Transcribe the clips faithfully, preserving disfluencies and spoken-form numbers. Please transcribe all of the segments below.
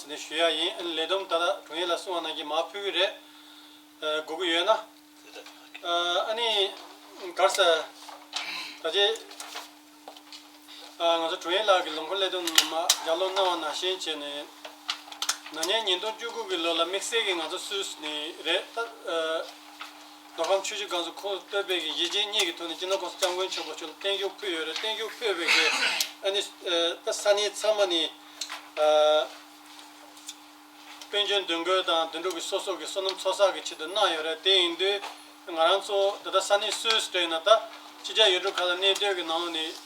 འདི་ཞུ་ཡ་ཡིན། ཨ་ནི་ལས་བསྡོམས་ད་ལྟ་དྲུང་ཡིག་ལ་གསུང་བ་ནང་བཞིན་མར་ཕུལ་གི་རེད། ཨ་དགོས་ཀྱི་ཡོད་ན། ཨ་ནི་ག་རེ་ཟེར། ད་ཅི། ཨ་ང་ཚོ་དྲུང་ཡིག་ལགས་ཀྱིས་ལུང་ཁུག་ལས་དོན་ནང་མར་ལྗགས་ཀློག་གནང་བ་ནང་བཞིན་བྱས་ནས། ན་ནིང་ཉིས་སྟོང་བཅུ་དགུ་གི་ལོ་ལ་དམིགས་བསལ་གྱིས་ང་ཚོ་སུད་སི་ནས་རེད་ད། ཨ་མདོ་ཁམས་ཆུ་བཞི་སྒང་ཚོགས་ཁོངས་གཏོགས་པའི་གི་གཞིས་བྱེས་གཉིས་ཀྱི་ཐོག་ནས་སྤྱི་ནོར་༸གོང་ས་༸སྐྱབས་མགོན་ཆེན་པོ་མཆོག་ལ་བརྟན་བཞུགས་ཕུལ་ཡོད་རེད། བརྟན་བཞུགས་ཕུལ་བའི་གི་ཨ་ནི་ཨ་ད་ས་གནས་ཚང་མ་ནས་ཨ་དཔལ་འབྱོར་འདོན་སྐོར་དང་དེ་འདྲ་གི་སོ་སོ་གི་བསོད་ནམས་ཚོགས་བསགས་ཀྱི་ཆེད་དུ་གནང་ཡོད་རེད། དེ་ཡིན་དུས་ང་རང་ཚོ་ད་ལྟ་ས་གནས་སུད་སི་འདྲ་ཡིན་ན་ད་ཕྱི་རྒྱལ་ཡུལ་གྲུ་ཁག་ལ་གནས་སྡོད་ཀྱི་ནང་ནས་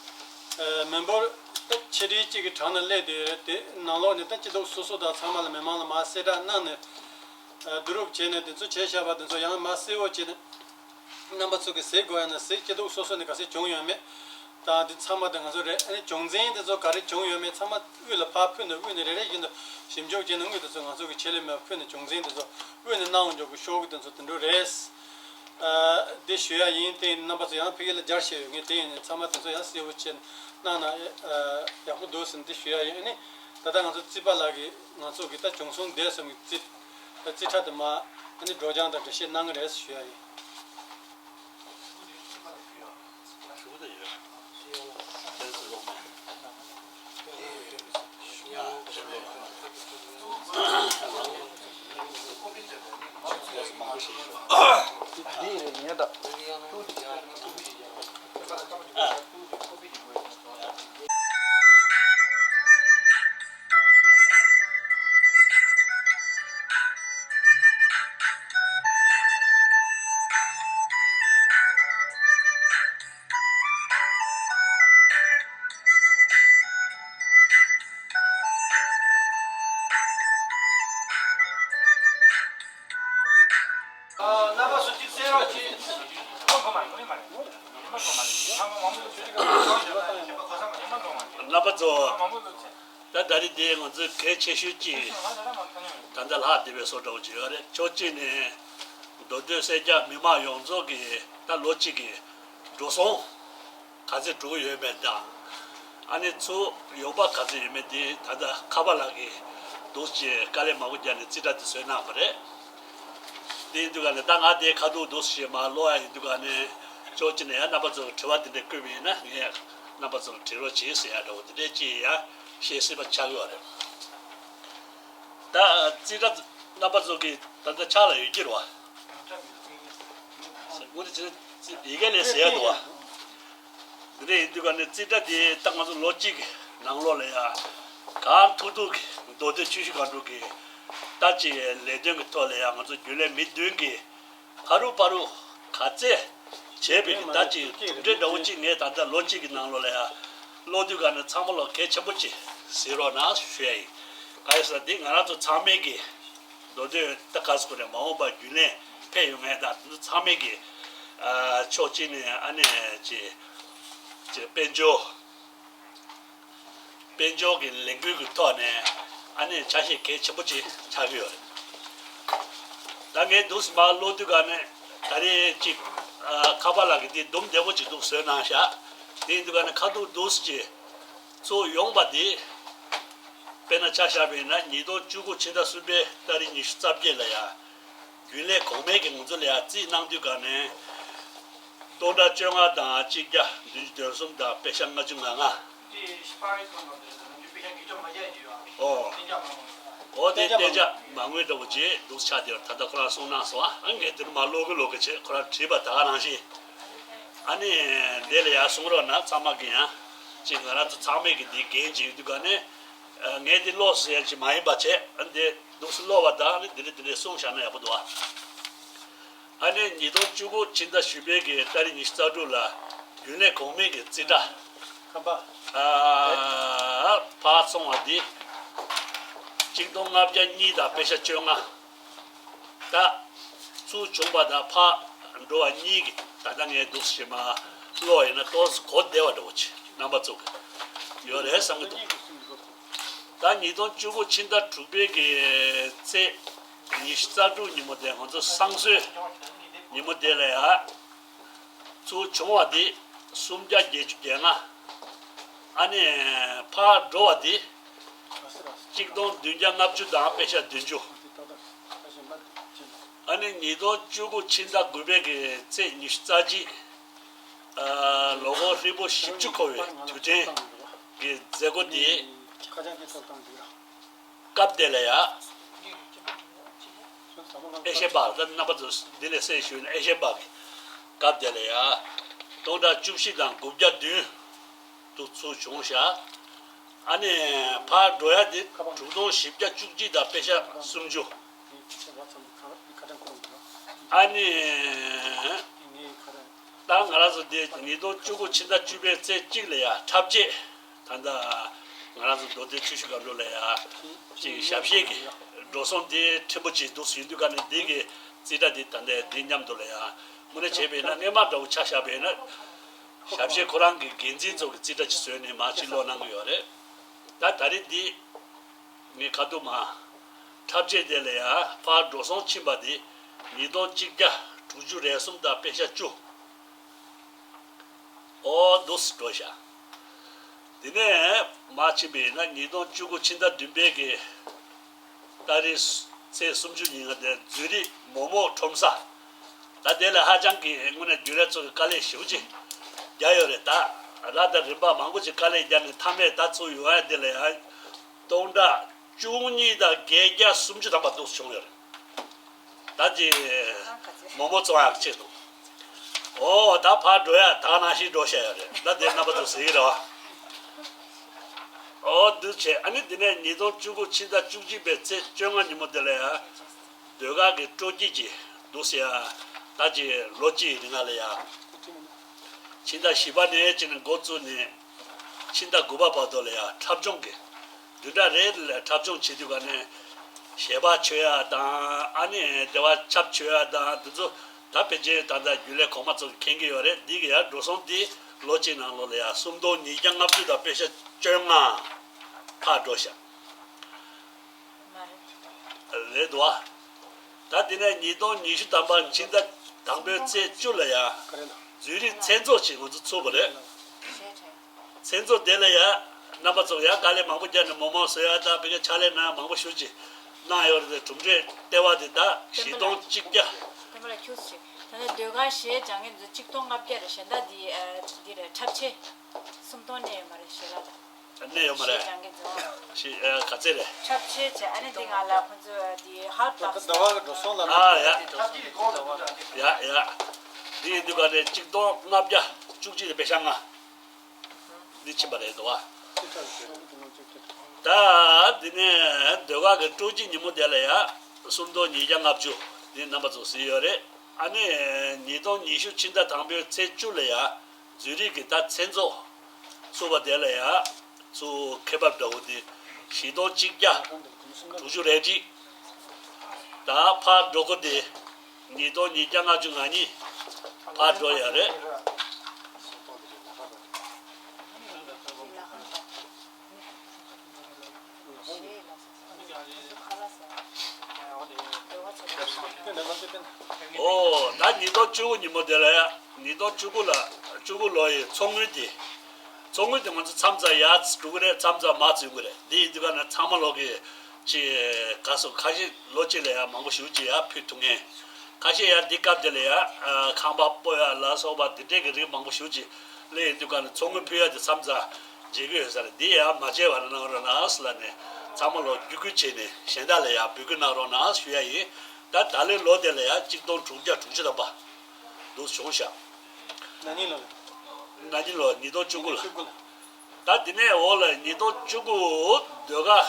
ཨ་མི་འབོར་ད་ཆེ་འབྲིང་གཅིག་གི་གྲངས་ནས་སླེབས་བསྡད་ཡོད་རེད། དེ་ནང་ལོགས་ནས་ད་སྐྱིད་སྡུག་སོ་སོ་དང་ཚང་མ་ལ་མི་མང་ལ་མར་གསལ་བསྒྲགས་གནང་ནས་ཨ་བསྡུ་རུབ་བྱས་ནས་དེ་ཚོ་བྱས་བཞག་པ་དེ་ཚོ་ཡང་མར་གསལ་བོ་བྱས་ནས། རྣམ་པ་ཚོ་གིས་གཟིགས་དགོས་ཡ་ན་གཟིགས། སྐྱིད་སྡུག་སོ་སོ་ནས་ག་ཚོད་བྱུང་ཡོད་མེད་དང་དེ་ཚང་མ་དེ་ང་ཚོ་རེད། ཨ་ནི་བྱུང་འཛིན་དེ་ཚོ་ག་རེ་བྱུང་ཡོད་མེད་ཚང་མ་དབུས་ལ་ཕར་ཕུལ་ནས་དབུས་ནས་རེ་རེ་བཞིན་དུ་ཞིབ་འཇུག་བྱས་ནས་དངུལ་དེ་ཚོ་ང་ཚོ་གི་ཆེད་ལས་མེད་པར་ཕུལ་ནས་བྱུང་འཛིན་དེ་ཚོ་དབུས་ནས་གནང་འཇོག་གི་ཤོག་གུ་དེ་ཚོ་དེ་འདྲ་རེད། ཨ་འདི་ཞུ་ཡ་ཡིན། དེ་ཡིན་རྣམ་པ་ཚོ་ཡང་ཕ་གི་ལ་སྦྱར་བཤད་ཡོད་ངེས། དེ་ཡིན་ནས་ཚང་མ་དེ་ཚོ་ཡང་གསལ་བོ་བྱས་གནང་ན་ཨ་ཡག་པོ་འདུག་ཟེར་ནས་འདི་ཞུ་ཡ་ཡིན། ཨ་ནི་ད་ལྟ་ང་ཚོ་རྩིས་པ་ལགས་ཀྱིས་ང་ཚོ་གི་ད་བྱུང་སོང་བསྡད་སོང་གི་རྩིས་རྩིས་ཁྲ་དེ་མར་ཨ་ནི་སྒྲོག་སྦྱང་དང་འགྲེལ་བཤད་གནང་གི་རེད་ཞུ་ཡ་ཡིན། འདི་རེད་ངས་ད། རྣམ་པ་ཚོ་གཅིག་གསན་རོགས་གྱིས། རྣམ་པ་ཚོ། ད་ད་རེས་འདི་ང་ཚོའི་གལ་ཆེ་ཤོས་ཀྱི་ད་ལྟ་ལྷག་བསྡད་པའི་བཟོ་འདྲ་བོ་ཅིག་ཡོད་རེད། ཕྱོགས་གཅིག་ནས་མདོ་སྟོད་སེར་སྐྱ་མི་མང་ཡོངས་རྫོགས་ཀྱི་ད་ལོ་གཅིག་གི་འགྲོ་སོང་ག་ཚད་འགྲོ་གི་ཡོད་མེད་དང་། ཨ་ནི་ཚུར་ཡོང་འབབ་ག་ཚད་ཡོད་མེད་དེ་ད་ལྟ་ཁ་པ་ལགས་ཀྱིས་འདུག་སེ་དཀའ་ལས་མང་པོ་བརྒྱབ་ནས་རྩིས་ཁྲ་དེ་བཟོས་གནང་བ་རེད། དེ་ཡིན་དུས་ག་ནས་ད་ང་དེ་ཁ་ཐུག་འདུག་སེ་མར་ཀློག་ཡ་ཡིན་དུས་ག་ནས་ཕྱོགས་གཅིག་ནས་ཡང་རྣམ་པ་ཚོ་གི་དྲི་བ་དེ་འདྲ་བཀོད་པ་ཡིན་ན་ངས་རྣམ་པ་ཚོ་ལ་དྲི་རོགས་བྱེད་ཟེར་ཡ་འདྲ་བོ་དེ་འདྲས་ཅིག་ཡང་བཤད་སྲིད་པ་ཆགས་ཡོད་རེད། ད་རྩིས་ཁྲ་རྣམ་པ་ཚོ་གི་ད་ལྟ་ཕྱག་ལ་ཡོད་ཀྱི་རེད་བ། འོ་དེ་ཅི་ཡི་གེ་ལས་ཟེར་ཡ་འདུག་བ། འདི་འདྲ་ཡིན་དུས་ག་ནས་རྩིས་ཁྲ་དེ་ད་ང་ཚོ་ལོ་གཅིག་གི་ནང་ལོགས་ལ་ཡ་གང་ཐུབ་ཐུབ་ཀྱི་མདོ་སྟོད་ཆུ་བཞི་སྒང་དྲུག་གི་ད་ཅིག་ལས་དོན་གྱི་ཐོག་ལ་ཡ་ང་ཚོ་རྒྱུན་ལས་མི་བདུན་གྱིས་ཕ་རུ་པ་རུ་ག་ཚད་བྱས་པའི་གི་ད་ཅིག་གྲུབ་འབྲས་འདྲ་བོ་ཅིག་ངས་ད་ལྟ་ལོ་གཅིག་གི་ནང་ལོགས་ལ་ཡ་ཀློག་དུས་ག་ནས་ཚང་མ་ལོ་གལ་ཆེན་པོ་ཅིག་གཟིགས་རོགས་གནང་ཞུ་ཡ་ཡིན། ག་རེ་ཟེར་ན་འདི་ང་རང་ཚོ་ཚང་མས་གི་མདོ་སྟོད་ད་ག་ཟེར་དགོས་རེད། མ་འོངས་པར་རྒྱུན་ལས་ཕེབས་ཡོང་མཁན་དང་དེ་ཚོ་ཚང་མས་ཀྱི་ཨ་ཕྱོགས་གཅིག་ནས་ཨ་ནེ་ཅེ་ཅེ་དཔལ་འབྱོར་དཔལ་འབྱོར་གྱི་ལས་འགུལ་གྱི་ཐོག་ནས་ཨ་ནེ་ཆ་ཤས་གལ་ཆེན་པོ་ཅིག་ཆགས་ཀྱི་ཡོད་རེད། ད་ངས་འདུག་སེ་མར་ཀློག་དུས་ག་ནས་ད་རེས་ཅིག་ཨ་ཁ་པ་ལགས་ཀྱིས་འདི་སྡོམ་བདེ་པོ་ཅིག་འདུག་བཟོས་གནང་ཤག་དེ་ཡིན་དུས་ག་ནས་ཁ་ཐུག་འདུག་སེ་ཅིག་གཙོ་ཡོང་པ་འདི། དཔེར་ན་ཆ་བཞག་པ་ཡིན་ན་ཉིས་སྟོང་བཅུ་དགུ་ཕྱི་ཟླ་གསུམ་པའི་ཏ་རིག་ཉི་ཤུ་རྩ་བརྒྱད་ལ་ཡ། རྒྱུན་ལས་གོང་མའི་གི་ང་ཚོ་ལ་ཡ་རྩིས་གནང་དུས་ག་ནས། སྟོང་ཕྲག་བཅོ་ལྔ་དང་གཅིག་བརྒྱ་བདུན་ཅུ་དོན་གསུམ་དང་པེ་ཤ་ལྔ་བཅུ་ང་ལྔ། ཨོ། ཨོ་དེ་གཏན་འཇགས་མ་དངུལ་འདྲ་བོ་ཅིག་འདུག་ཆགས་དེ་ད་ལྟ་ཁོ་རང་གསུངས་གནང་སོང་ཨ། ངས་དེ་རུ་མ་ཀློག་གི་ཀློག་གི་བྱས་ཁོ་རང་བྲིས་པ་ད་ག་ནང་བཞིན། ཨ་ནི་འདི་ལ་ཡ་གསུང་རོགས་གནང་ཚང་མ་གི་ཡང་། ཅིག་ང་རང་ཚོ་ཚང་མས་གི་འདི་འགན་ཅིག་ཡོད་དུས་ག་ནས། ངས་འདི་ཀློག་ཟེར་ཡ་ཅིག་མ་ཡིན་པ་བྱས་ཨ་འདི་འདུག་སེ་ཀློག་པ་དང་ནི་འདི་འདྲ་འདི་འདྲ་གསུངས་བཞག་ན་ཡག་པོ་འདུག་ཨ། ཨ་ནི་ཉིས་སྟོང་བཅུ་དགུ་ཕྱི་ཟླ་བཞི་པའི་གི་ཏ་རིག་ཉི་ཤུ་རྩ་དྲུག་ལ་རྒྱུན་ལས་གོང་མའི་གི་རྩིས་ཁྲ། ཁམས་པ། ཨ་ཕར་སོང་བ་འདི། གཅིག་སྟོང་ལྔ་བརྒྱ་གཉིས་དང་པེ་ཤ་བཅོ་ལྔ། ད། ཚུར་བྱུང་བ་དང་ཕར་འགྲོ་བ་གཉིས་ཀྱི་ད་ལྟ་ངས་འདུག་སེ་མར་ཀློག་ཡིན་ན་ཏོག་ཙམ་གོ་བདེ་བ་འདྲ་བོ་ཅིག་རྣམ་པ་ཚོ་གི་ཡོད་རེད་བསམ་གྱི་འདུག་ད་ཉིས་སྟོང་བཅུ་དགུ་ཕྱི་ཟླ་དྲུག་པའི་གི་ཚེས་ཉི་ཤུ་རྩ་དྲུག་ཉིན་མོ་དེ་ང་ཚོ་བསང་གསོལ་ཉིན་མོ་དེ་ལ་ཡ། ཚུར་བྱུང་བ་དེ་སུམ་བརྒྱ་བརྒྱད་ཅུ་གྱ་ལྔ། ཨ་ནི་ཕར་འགྲོ་བ་དེ་ གཅིག་སྟོང་བདུན་བརྒྱ་ལྔ་བཅུ་དང་དཔེ་ཆ་བདུན་ཅུ། ཨ་ནི་ཉིས་སྟོང་བཅུ་དགུ་ཕྱི་ཟླ་དགུ་པའི་གི་ཚེས་ཉི་ཤུ་རྩ་གཅིག་ཨ་ལོ་འཁོར་ཧྲིལ་པོ་བཞི་བཅུ་འཁོར་བའི་དུས་དྲན་གྱི་མཛད་སྒོ་འདི། སྐབས་དེ་ལ་ཡ། ཨེ་ཤེ་པ་ད་རྣམ་པ་ཚོ་འདི་ལས་གསལ་ཞུས་ན། ཨེ་ཤེ་པ་གི་སྐབས་དེ་ལ་ཡ། སྟོང་ཕྲག་བཅུ་བཞི་དང་དགུ་བརྒྱ་བདུན་དུ་ཚུར་བྱུང་ཤག་ཨ་ནི་ཕར་འགྲོ་ཡ་དེ་དྲུག་སྟོང་བཞི་བརྒྱ་བཅུ་གཅིག་དང་དཔེ་ཆ་སུམ་ཅུ། ཨ་ནི་ད་ང་རང་ཚོ་དེ་ཉིས་སྟོང་བཅུ་དགུ་ཕྱི་ཟླ་བཅུ་པའི་ཚེས་གཅིག་ལ་ཡ་འཁྲབ་ཆས། ད་ལྟ་ང་རང་ཚོ་མདོ་སྟོད་ཆུ་བཞི་སྒང་དྲུག་ལ་ཡ་ཅིག་ཞབས་གཞས་ཀྱི་འགྲོ་སོང་དེ་ཕྲན་བུ་ཅིག་འདུག་ཟིན་དུས་ག་ནས་འདི་གི་རྩིས་ཁྲ་འདི་ད་ལྟ་འདི་མཉམ་དུ་ལ་ཡ་དངོས་གནས་བྱས་པས་ན་སྔས་མ་འདྲ་བོ་ཆ་བཞག་པས་ན། ཞབས་གཞས་ཁོ་རང་གི་འགན་འཛིན་ཚོ་གི་རྩིས་ཁྲ་ཅིག་བཟོས་ནས་མར་ཅིག་ཀློག་གནང་གི་ཡོད་རེད། ད་ད་རེས་འདི་ངའི་ཁ་ཐུག་མ་འཁྲབ་ཆས་དེ་ལ་ཡ་ཕར་འགྲོ་སོང་ཕྱིན་པ་དེ་ཉིས་སྟོང་གཅིག་བརྒྱ་དྲུག་ཅུ་རེ་གསུམ་དང་དཔེ་ཆ་བཅུ། ཨོ་འདུག་སེ་འགྲོ་ཤག་དེ་ནས་མར་ཕྱིན་པ་ཡིན་ན་ཉིས་སྟོང་བཅུ་དགུ་ཕྱི་ཟླ་བདུན་པའི་གི་ཏ་རིག་ཚེས་སུམ་ཅུ་ཉིན་ང་དེ་ཛུ་རིག་མོག་མོག་ཁྲོམ་ས། ད་དེ་ལ་ཧ་ཅང་གི་དངོས་གནས་རྒྱུན་ལས་ཚོ་གི་དཀའ་ལས་ཞེ་པོ་ཅིག་རྒྱག་ཡོད་རེད། ད་ར་ད་རིམ་པ་མང་པོ་ཅིག་དཀའ་ལས་རྒྱག་ནས་མཐའ་མའི་ད་ཚུར་ཡོང་ཡ་དེ་ལ་ཡང་སྟོང་ཕྲག་བཅུ་གཉིས་དང་བརྒྱད་བརྒྱ་སུམ་ཅུ་ཐམ་པ་འདུག་སེ་བྱུང་ཡོད་རེད། ད་ཅི་མོག་མོག་བཙོང་ཡག་ཆེད་དུ། ཨོ་ད་ཕར་འགྲོ་ཡ་ད་ག་ནང་བཞིན་འགྲོ་བཤད་ཡ་རེད། ད་དེ་རྣམ་པ་ཚོ་གཟིགས་ཀྱི་རེད་བ། ཨོ་འདུག་བྱས། ཨ་ནི་དེ་ནས་ཉིས་སྟོང་བཅུ་དགུ་ཕྱི་ཟླ་བཅུ་གཅིག་པའི་ཚེས་བཅོ་ལྔ་ཉིན་མོ་དེ་ལ་ཡ། ཟློས་གར་གྱི་སྤྲོ་སྐྱིད་ཀྱི་འདུག་སེ་ཡ། ད་ཅི་ལོ་གཅིག་རིང་ལ་ཡ། ཕྱི་ཟླ་བཞི་པ་ནས་བྱས་ནས་འགོ་བཙུགས་ནས་ཕྱི་ཟླ་དགུ་པ་བར་དུ་ལ་ཡ་འཁྲབ་སྦྱོང་གི་བདུན་ཕྲག་རེ་ལ་འཁྲབ་སྦྱོང་བྱེད་དུས་ག་ནས་ཞལ་པར་མཆོད་ཡ་དང་། ཨ་ནི་བདེ་བ་ཆབ་མཆོད་ཡ་དང་འདི་ཚོ་ད་ཕལ་ཆེར་ད་ལྟ་རྒྱུན་ལས་གོང་མ་ཚོ་མཁྱེན་གྱི་ཡོད་རེད། འདི་གི་ཡ་འགྲོ་སོང་འདི་ལོ་གཅིག་ནང་ལོགས་ལ་ཡ་སུམ་སྟོང་ཉིས་བརྒྱ་ལྔ་བཅུ་དང་དཔེ་ཤ་བཅོ་ལྔ་ཕར་འགྲོ་ཤག་རེད་འདུག་བ། ད་དེ་ནས་ཉིས་སྟོང་ཉི་ཤུ་ཐམ་པ་ཕྱི་ཟླ་དང་པོའི་ཚེས་བཅུ་ལ་ཡ་ཛུ་རིག་མཚན་ཚོགས་ཅིག་ང་ཚོ་ཚུགས་པ་རེད། མཚན་ཚོགས་དེ་ལ་ཡ་རྣམ་པ་ཚོ་ཡ་དཀའ་ལས་མང་པོ་བརྒྱབ་ནས་མོག་མོག་བཟོ་ཡ་དང་ཕ་གིའི་ཕྱག་ལས་གནང་མང་པོ་ཞེ་པོ་ཅིག་གནང་ཡོད་རེད། དེ་གྲུབ་འབྲས་ལྟེ་བ་དེ་ད་བཞི་སྟོང་གཅིག་བརྒྱ། སྟོན་པ་ལགས་ཁྱུག་ཅིག་ད་ནི་ཟློས་གར་གཞས་སྦྱང་མཁན་ཚོ་གཅིག་སྟོང་ལྔ་བརྒྱ་རེད། གཞན་དག་འདི་ཨ་འདི་རེད། འཁྲབ་ཆས་སུམ་སྟོང་གནས་ཡོད་མ་རེད། ཞལ་ལག་དང་། གནས་ཡོད་མ་རེད། གཞས་སྦྱང་མཁན་ཚོ། ཞེས་ཨ་ག་ཚད་རེད། འཁྲབ་ཆས་བྱས། ཨ་ནི་འདི་ང་ལ་ཁོང་ཚོས་འདི་ཧལ་བྷག་སི། ཨ་ཡ། ཡ་ཡ། འདི་ཡིན་དུས་ག་ནས་གཅིག་སྟོང་ལྔ་བརྒྱ་བཅུ་གཅིག་རེད། པེ་ཤ་ལྔ། འདི་ཕྱིན་པ་རེད་འདུག་བ། ད་འདི་ནས་ཟློས་གར་གྱི་སྤྲོ་སྐྱིད་ཉིན་མོ་དེ་ལ་ཡ་སུམ་སྟོང་ཉིས་བརྒྱ་ལྔ་བཅུ་འདི་རྣམ་པ་ཚོ་གཟིགས་ཡོད་རེད། ཨ་ནི་ཉིས་སྟོང་ཉི་ཤུ་ཕྱི་ཟླ་དང་པོའི་ཚེས་བཅུ་ལ་ཡ་ཛུ་རིག་གི་ད་མཚན་ཚོགས་ཚུགས་པ་དེ་ལ་ཡ་ཚུར་ཁེ་འབབ་འདྲ་བོ་དེ་བཞི་སྟོང་གཅིག་བརྒྱ་དྲུག་ཅུ་རེ་གཅིག་ད་ཕར་འགྲོ་སྒོ་དེ་ཉིས་སྟོང་ཉིས་བརྒྱ་ལྔ་བཅུ་ང་གཉིས་ཕར་འགྲོ་ཡ་རེད། ཨོ་ད་ཉིས་སྟོང་བཅུ་དགུ་ཉིན་མོ་དེ་ལ་ཡ། ཉིས་སྟོང་བཅུ་དགུ་ལ་བཅུ་དགུ་ལོ་ཡི་ཚོགས་དངུལ་དེ། ཚོགས་དངུལ་དེ་ང་ཚོ་མཚམས་མཚམས་ཡར་འགྲོ་གི་རེད། མཚམས་མཚམས་མར་འཛུལ་གི་རེད། འདི་ཡིན་དུས་ག་ན་ཚང་མ་ལོག་གི་ཅི་ག་སོ་ཁ་ཤས་ལོ་གཅིག་ལ་ཡ་མང་པོ་ཞེ་པོ་ཅིག་ཡར་ཕུལ་ཐུབ་མཁན། ཁ་ཤས་ཡར་འདི་སྐབས་དེ་ལ་ཡ་ཁང་པ་སྤོ་ཡ་ལ་སོགས་པ་འདི་འདྲའི་གི་རིགས་མང་པོ་ཞེ་པོ་ཅིག་སླེབས་ཡོང་དུས་ག་ན་ཚོགས་དངུལ་ཕུལ་ཡ་དེ་མཚམས་མཚམས་བརྗེད་གི་ཡོད་ས་རེད། འདི་ཡ་མ་བརྗེད་པ་གནང་རོགས་གནང་ཟེར་ལབ་ནས་ཚང་མ་ལོག་བརྒྱུད་སྐུལ་བྱས་ནས་གཞན་དག་ལ་ཡ་འབོད་སྐུལ་གནང་རོགས་གནང་ཞུ་ཡ་ཡིན། ད་ད་ལོའི་ལོ་དེ་ལ་ཡ་གཅིག་སྟོང་དྲུག་བརྒྱ་དྲུག་ཅུ་ཐམ་པ་འདུག་བྱུང་ཤག་ན་ནིང་ལོ། ན་ནིང་ལོ་ཉིས་སྟོང་བཅུ་དགུ་ལ། བཅུ་དགུ་ལ། ད་དེ་ནས་འོག་ལ་ཉིས་སྟོང་བཅུ་དགུ་ཟློས་གར།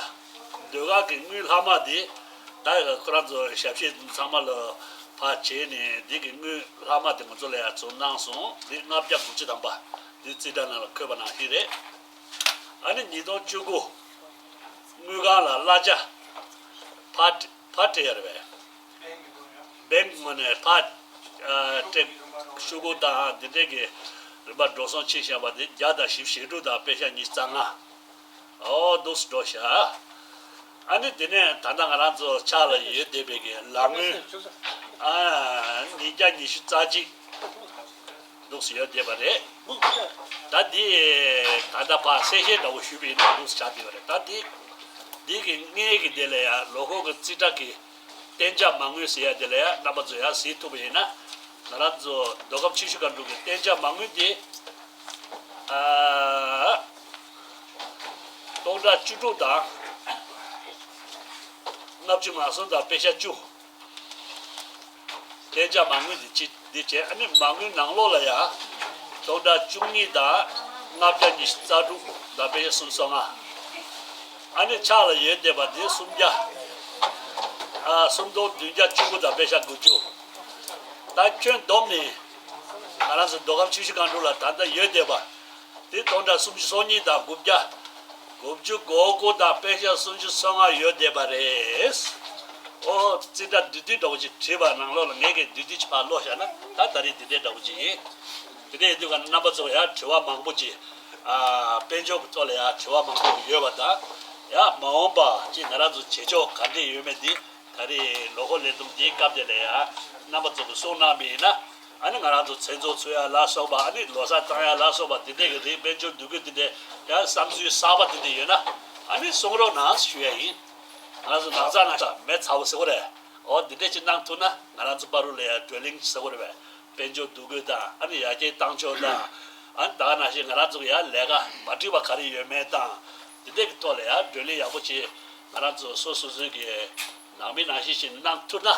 ཟློས་གར་གྱི་དངུལ་ལྷག་མ་དེ་ད་ཁོ་རང་ཚོ་ཞབས་ཕྱི་ཚང་མ་ལ་ཕར་བྱས་ནས་འདི་གི་དངུལ་ལྷག་མ་དེ་ང་ཚོ་ལ་ཡར་ཚུར་གནང་སོང་། འདི་ལྔ་བརྒྱ་དགུ་བཅུ་ཐམ་པ་འདི་རྩིས་ཁྲ་ནང་ལ་འཁོད་པ་ནང་བཞིན་རེད། ཨ་ནི་ཉིས་སྟོང་བཅུ་དགུ་དངུལ་ཁང་ལ་གླ་ཆ་ཕར་ཕར་སྤྲད་ཡ་རེད་པས། བེང་གི་ངོས་ནས་ཕར་ཨ་སྤྲད། ཤོག་གུ་དང་འདི་འདྲས་ཀྱི་རིན་པ་འགྲོ་སོང་ཕྱིན་བཞག་པ་དེ་བརྒྱ་དང་བཞི་བཅུ་ཞེ་དྲུག་དང་པེ་ཤ་ཉི་ཤུ་རྩ་ལྔ། ཨོ་འདུག་སེ་འགྲོ་ཤག་ཨ་ནི་དེ་ནས་ད་ལྟ་ང་རང་ཚོ་ཕྱག་ལ་ཡོད་བསྡད་པའི་གི་ལག་དངུལ་ཨ་ཉིས་བརྒྱ་ཉི་ཤུ་རྩ་གཅིག་འདུག་སེ་ཡོད་བསྡད་པ་རེད། ད་འདི་ད་ལྟ་ཕར་གསལ་བཤད་འདྲ་བོ་ཞུས་པ་ཡིན་ན་འདུག་སེ་ཆགས་བསྡད་པ་རེད། ད་འདི་ འདི་གི་སྔས་ཀྱི་དེ་ལ་ཡང་ལོ་འཁོར་གྱི་རྩིས་ཁྲ་གི་གཏན་འཇགས་མ་དངུལ་ཟེར་ཡ་དེ་ལ་ཡང་རྣམ་པ་ཚོ་ཡང་གཟིགས་ཐུབ་པ་ཡིན་ན། ང་རང་ཚོ་མདོ་ཁམས་ཆུ་བཞི་སྒང་དྲུག་གི་གཏན་འཇགས་མ་དངུལ་དེ་ཨ་སྟོང་ཕྲག་བཅུ་དྲུག་དང་ལྔ་བཅུ་ང་གསུམ་དང་པེ་ཤ་བཅུ། གཏན་འཇགས་མ་དངུལ་འདི་ཅི་འདི་བྱས། ཨ་ནི་མ་དངུལ་ནང་ལོགས་ལ་ཡང་སྟོང་ཕྲག་བཅུ་གཉིས་དང་ལྔ་བརྒྱ་ཉི་ཤུ་རྩ་དྲུག་དང་པེ་ཤ་སུམ་ཅུ་སོ་ལྔ། ཨ་ནི་ཕྱག་ལ་ཡོད་བསྡད་པ་འདི་སུམ་བརྒྱ། ཨ་སུམ་སྟོང་བདུན་བརྒྱ་བཅུ་དགུ་དང་པེ་ཤ་དགུ་བཅུ། ད་ཁྱོན་བསྡོམས་ནས་ང་རང་ཚོ་མདོ་ཁམས་ཆུ་བཞི་སྒང་དྲུག་ལ་ད་ལྟ་ཡོད་བསྡད་པ། དེ་སྟོང་ཕྲག་སུམ་ཅུ་སོ་གཉིས་དང་དགུ་བརྒྱ། དགུ་བཅུ་གོ་དགུ་དང་པེ་ཤ་སུམ་ཅུ་སོ་ལྔ་ཡོད་བསྡད་པ་རེད། ཨོ་རྩིས་ཁྲ་བསྡུས་བསྡུས་འདྲ་བོ་ཅིག་བྲིས་པ་ནང་ལོགས་ལ་ངས་ཀྱི་བསྡུས་བསྡུས་ཅིག་ཕར་ཀློག་བཞག་ན། ད་ད་རེས་འདི་འདྲའི་འདྲ་བོ་ཅིག་ཡིན། དེ་འདྲ་ཡིན་དུས་ག་རྣམ་པ་ཚོ་ཡང་དྲི་བ་མང་པོ་ཅིག་ཨ་དཔལ་འབྱོར་གྱི་ཐོག་ལ་ཡང་དྲི་བ་མང་པོ་ཡོད་པ་དང་། ཡང་མ་འོངས་པ་ཅིག་ང་རང་ཚོ་བྱེད་ཕྱོགས་ག་འདྲས་ཡོད་མེད་འདི། ད་རེས་ལོ་འཁོར་ལས་བསྡོམས་འདིའི་སྐབས་དེ་ལ་ཡང་རྣམ་པ་ཚོ་གིས་གསུངས་གནང་བ་ཡིན་ན། ཨ་ནི་ང་རང་ཚོ་མཚན་ཚོགས་ཚུགས་ཡ་ལ་སོགས་པ། ཨ་ནི་ལོ་གསར་བཏང་ཡ་ལ་སོགས་པ་འདི་འདྲས་ཀྱི་རིགས། དཔལ་འབྱོར་འདུ་འགོད་འདི་འདྲས་ཡང་བསམ་ཚུལ་གསར་པ་འདི་འདྲས་ཡོད་ན། ཨ་ནི་གསུང་རོགས་གནང་ཞུ་ཡ་ཡིན། ང་རང་ཚོ་ནགས་ཚལ་ནང་ས་མེ་ཚ་བོ་ཟེར་བ་རེད། འོ་འདི་འདྲས་ཅིག་གནང་ཐུབ་ན་ང་རང་ཚོ་བར་དུ་ལ་ཡ་བགྲོ་གླེང་ཟེར་བ་རེད་པས། དཔལ་འབྱོར་འདུ་འགོད་དང་། ཨ་ནི་ཡར་རྒྱས་བཏང་ཕྱོགས་དང་། ཨ་ནི་ད་ག་ནང་བཞིན་ང་རང་ཚོ་གི་ཡང་ལས་ཀ་མ་འགྲིག་པ་ག་རེ་ཡོད་མེད་དང་། འདི་འདྲས་ཀྱི་ཐོག་ལ་ཡང་བགྲོ་གླེང་ཡག་པོ་ཅིག་ང་རང་ཚོ་སོ་སོ་སོའི་གི་ནང་མི་ནང་བཞིན་ཞིག་གནང་ཐུབ་ན་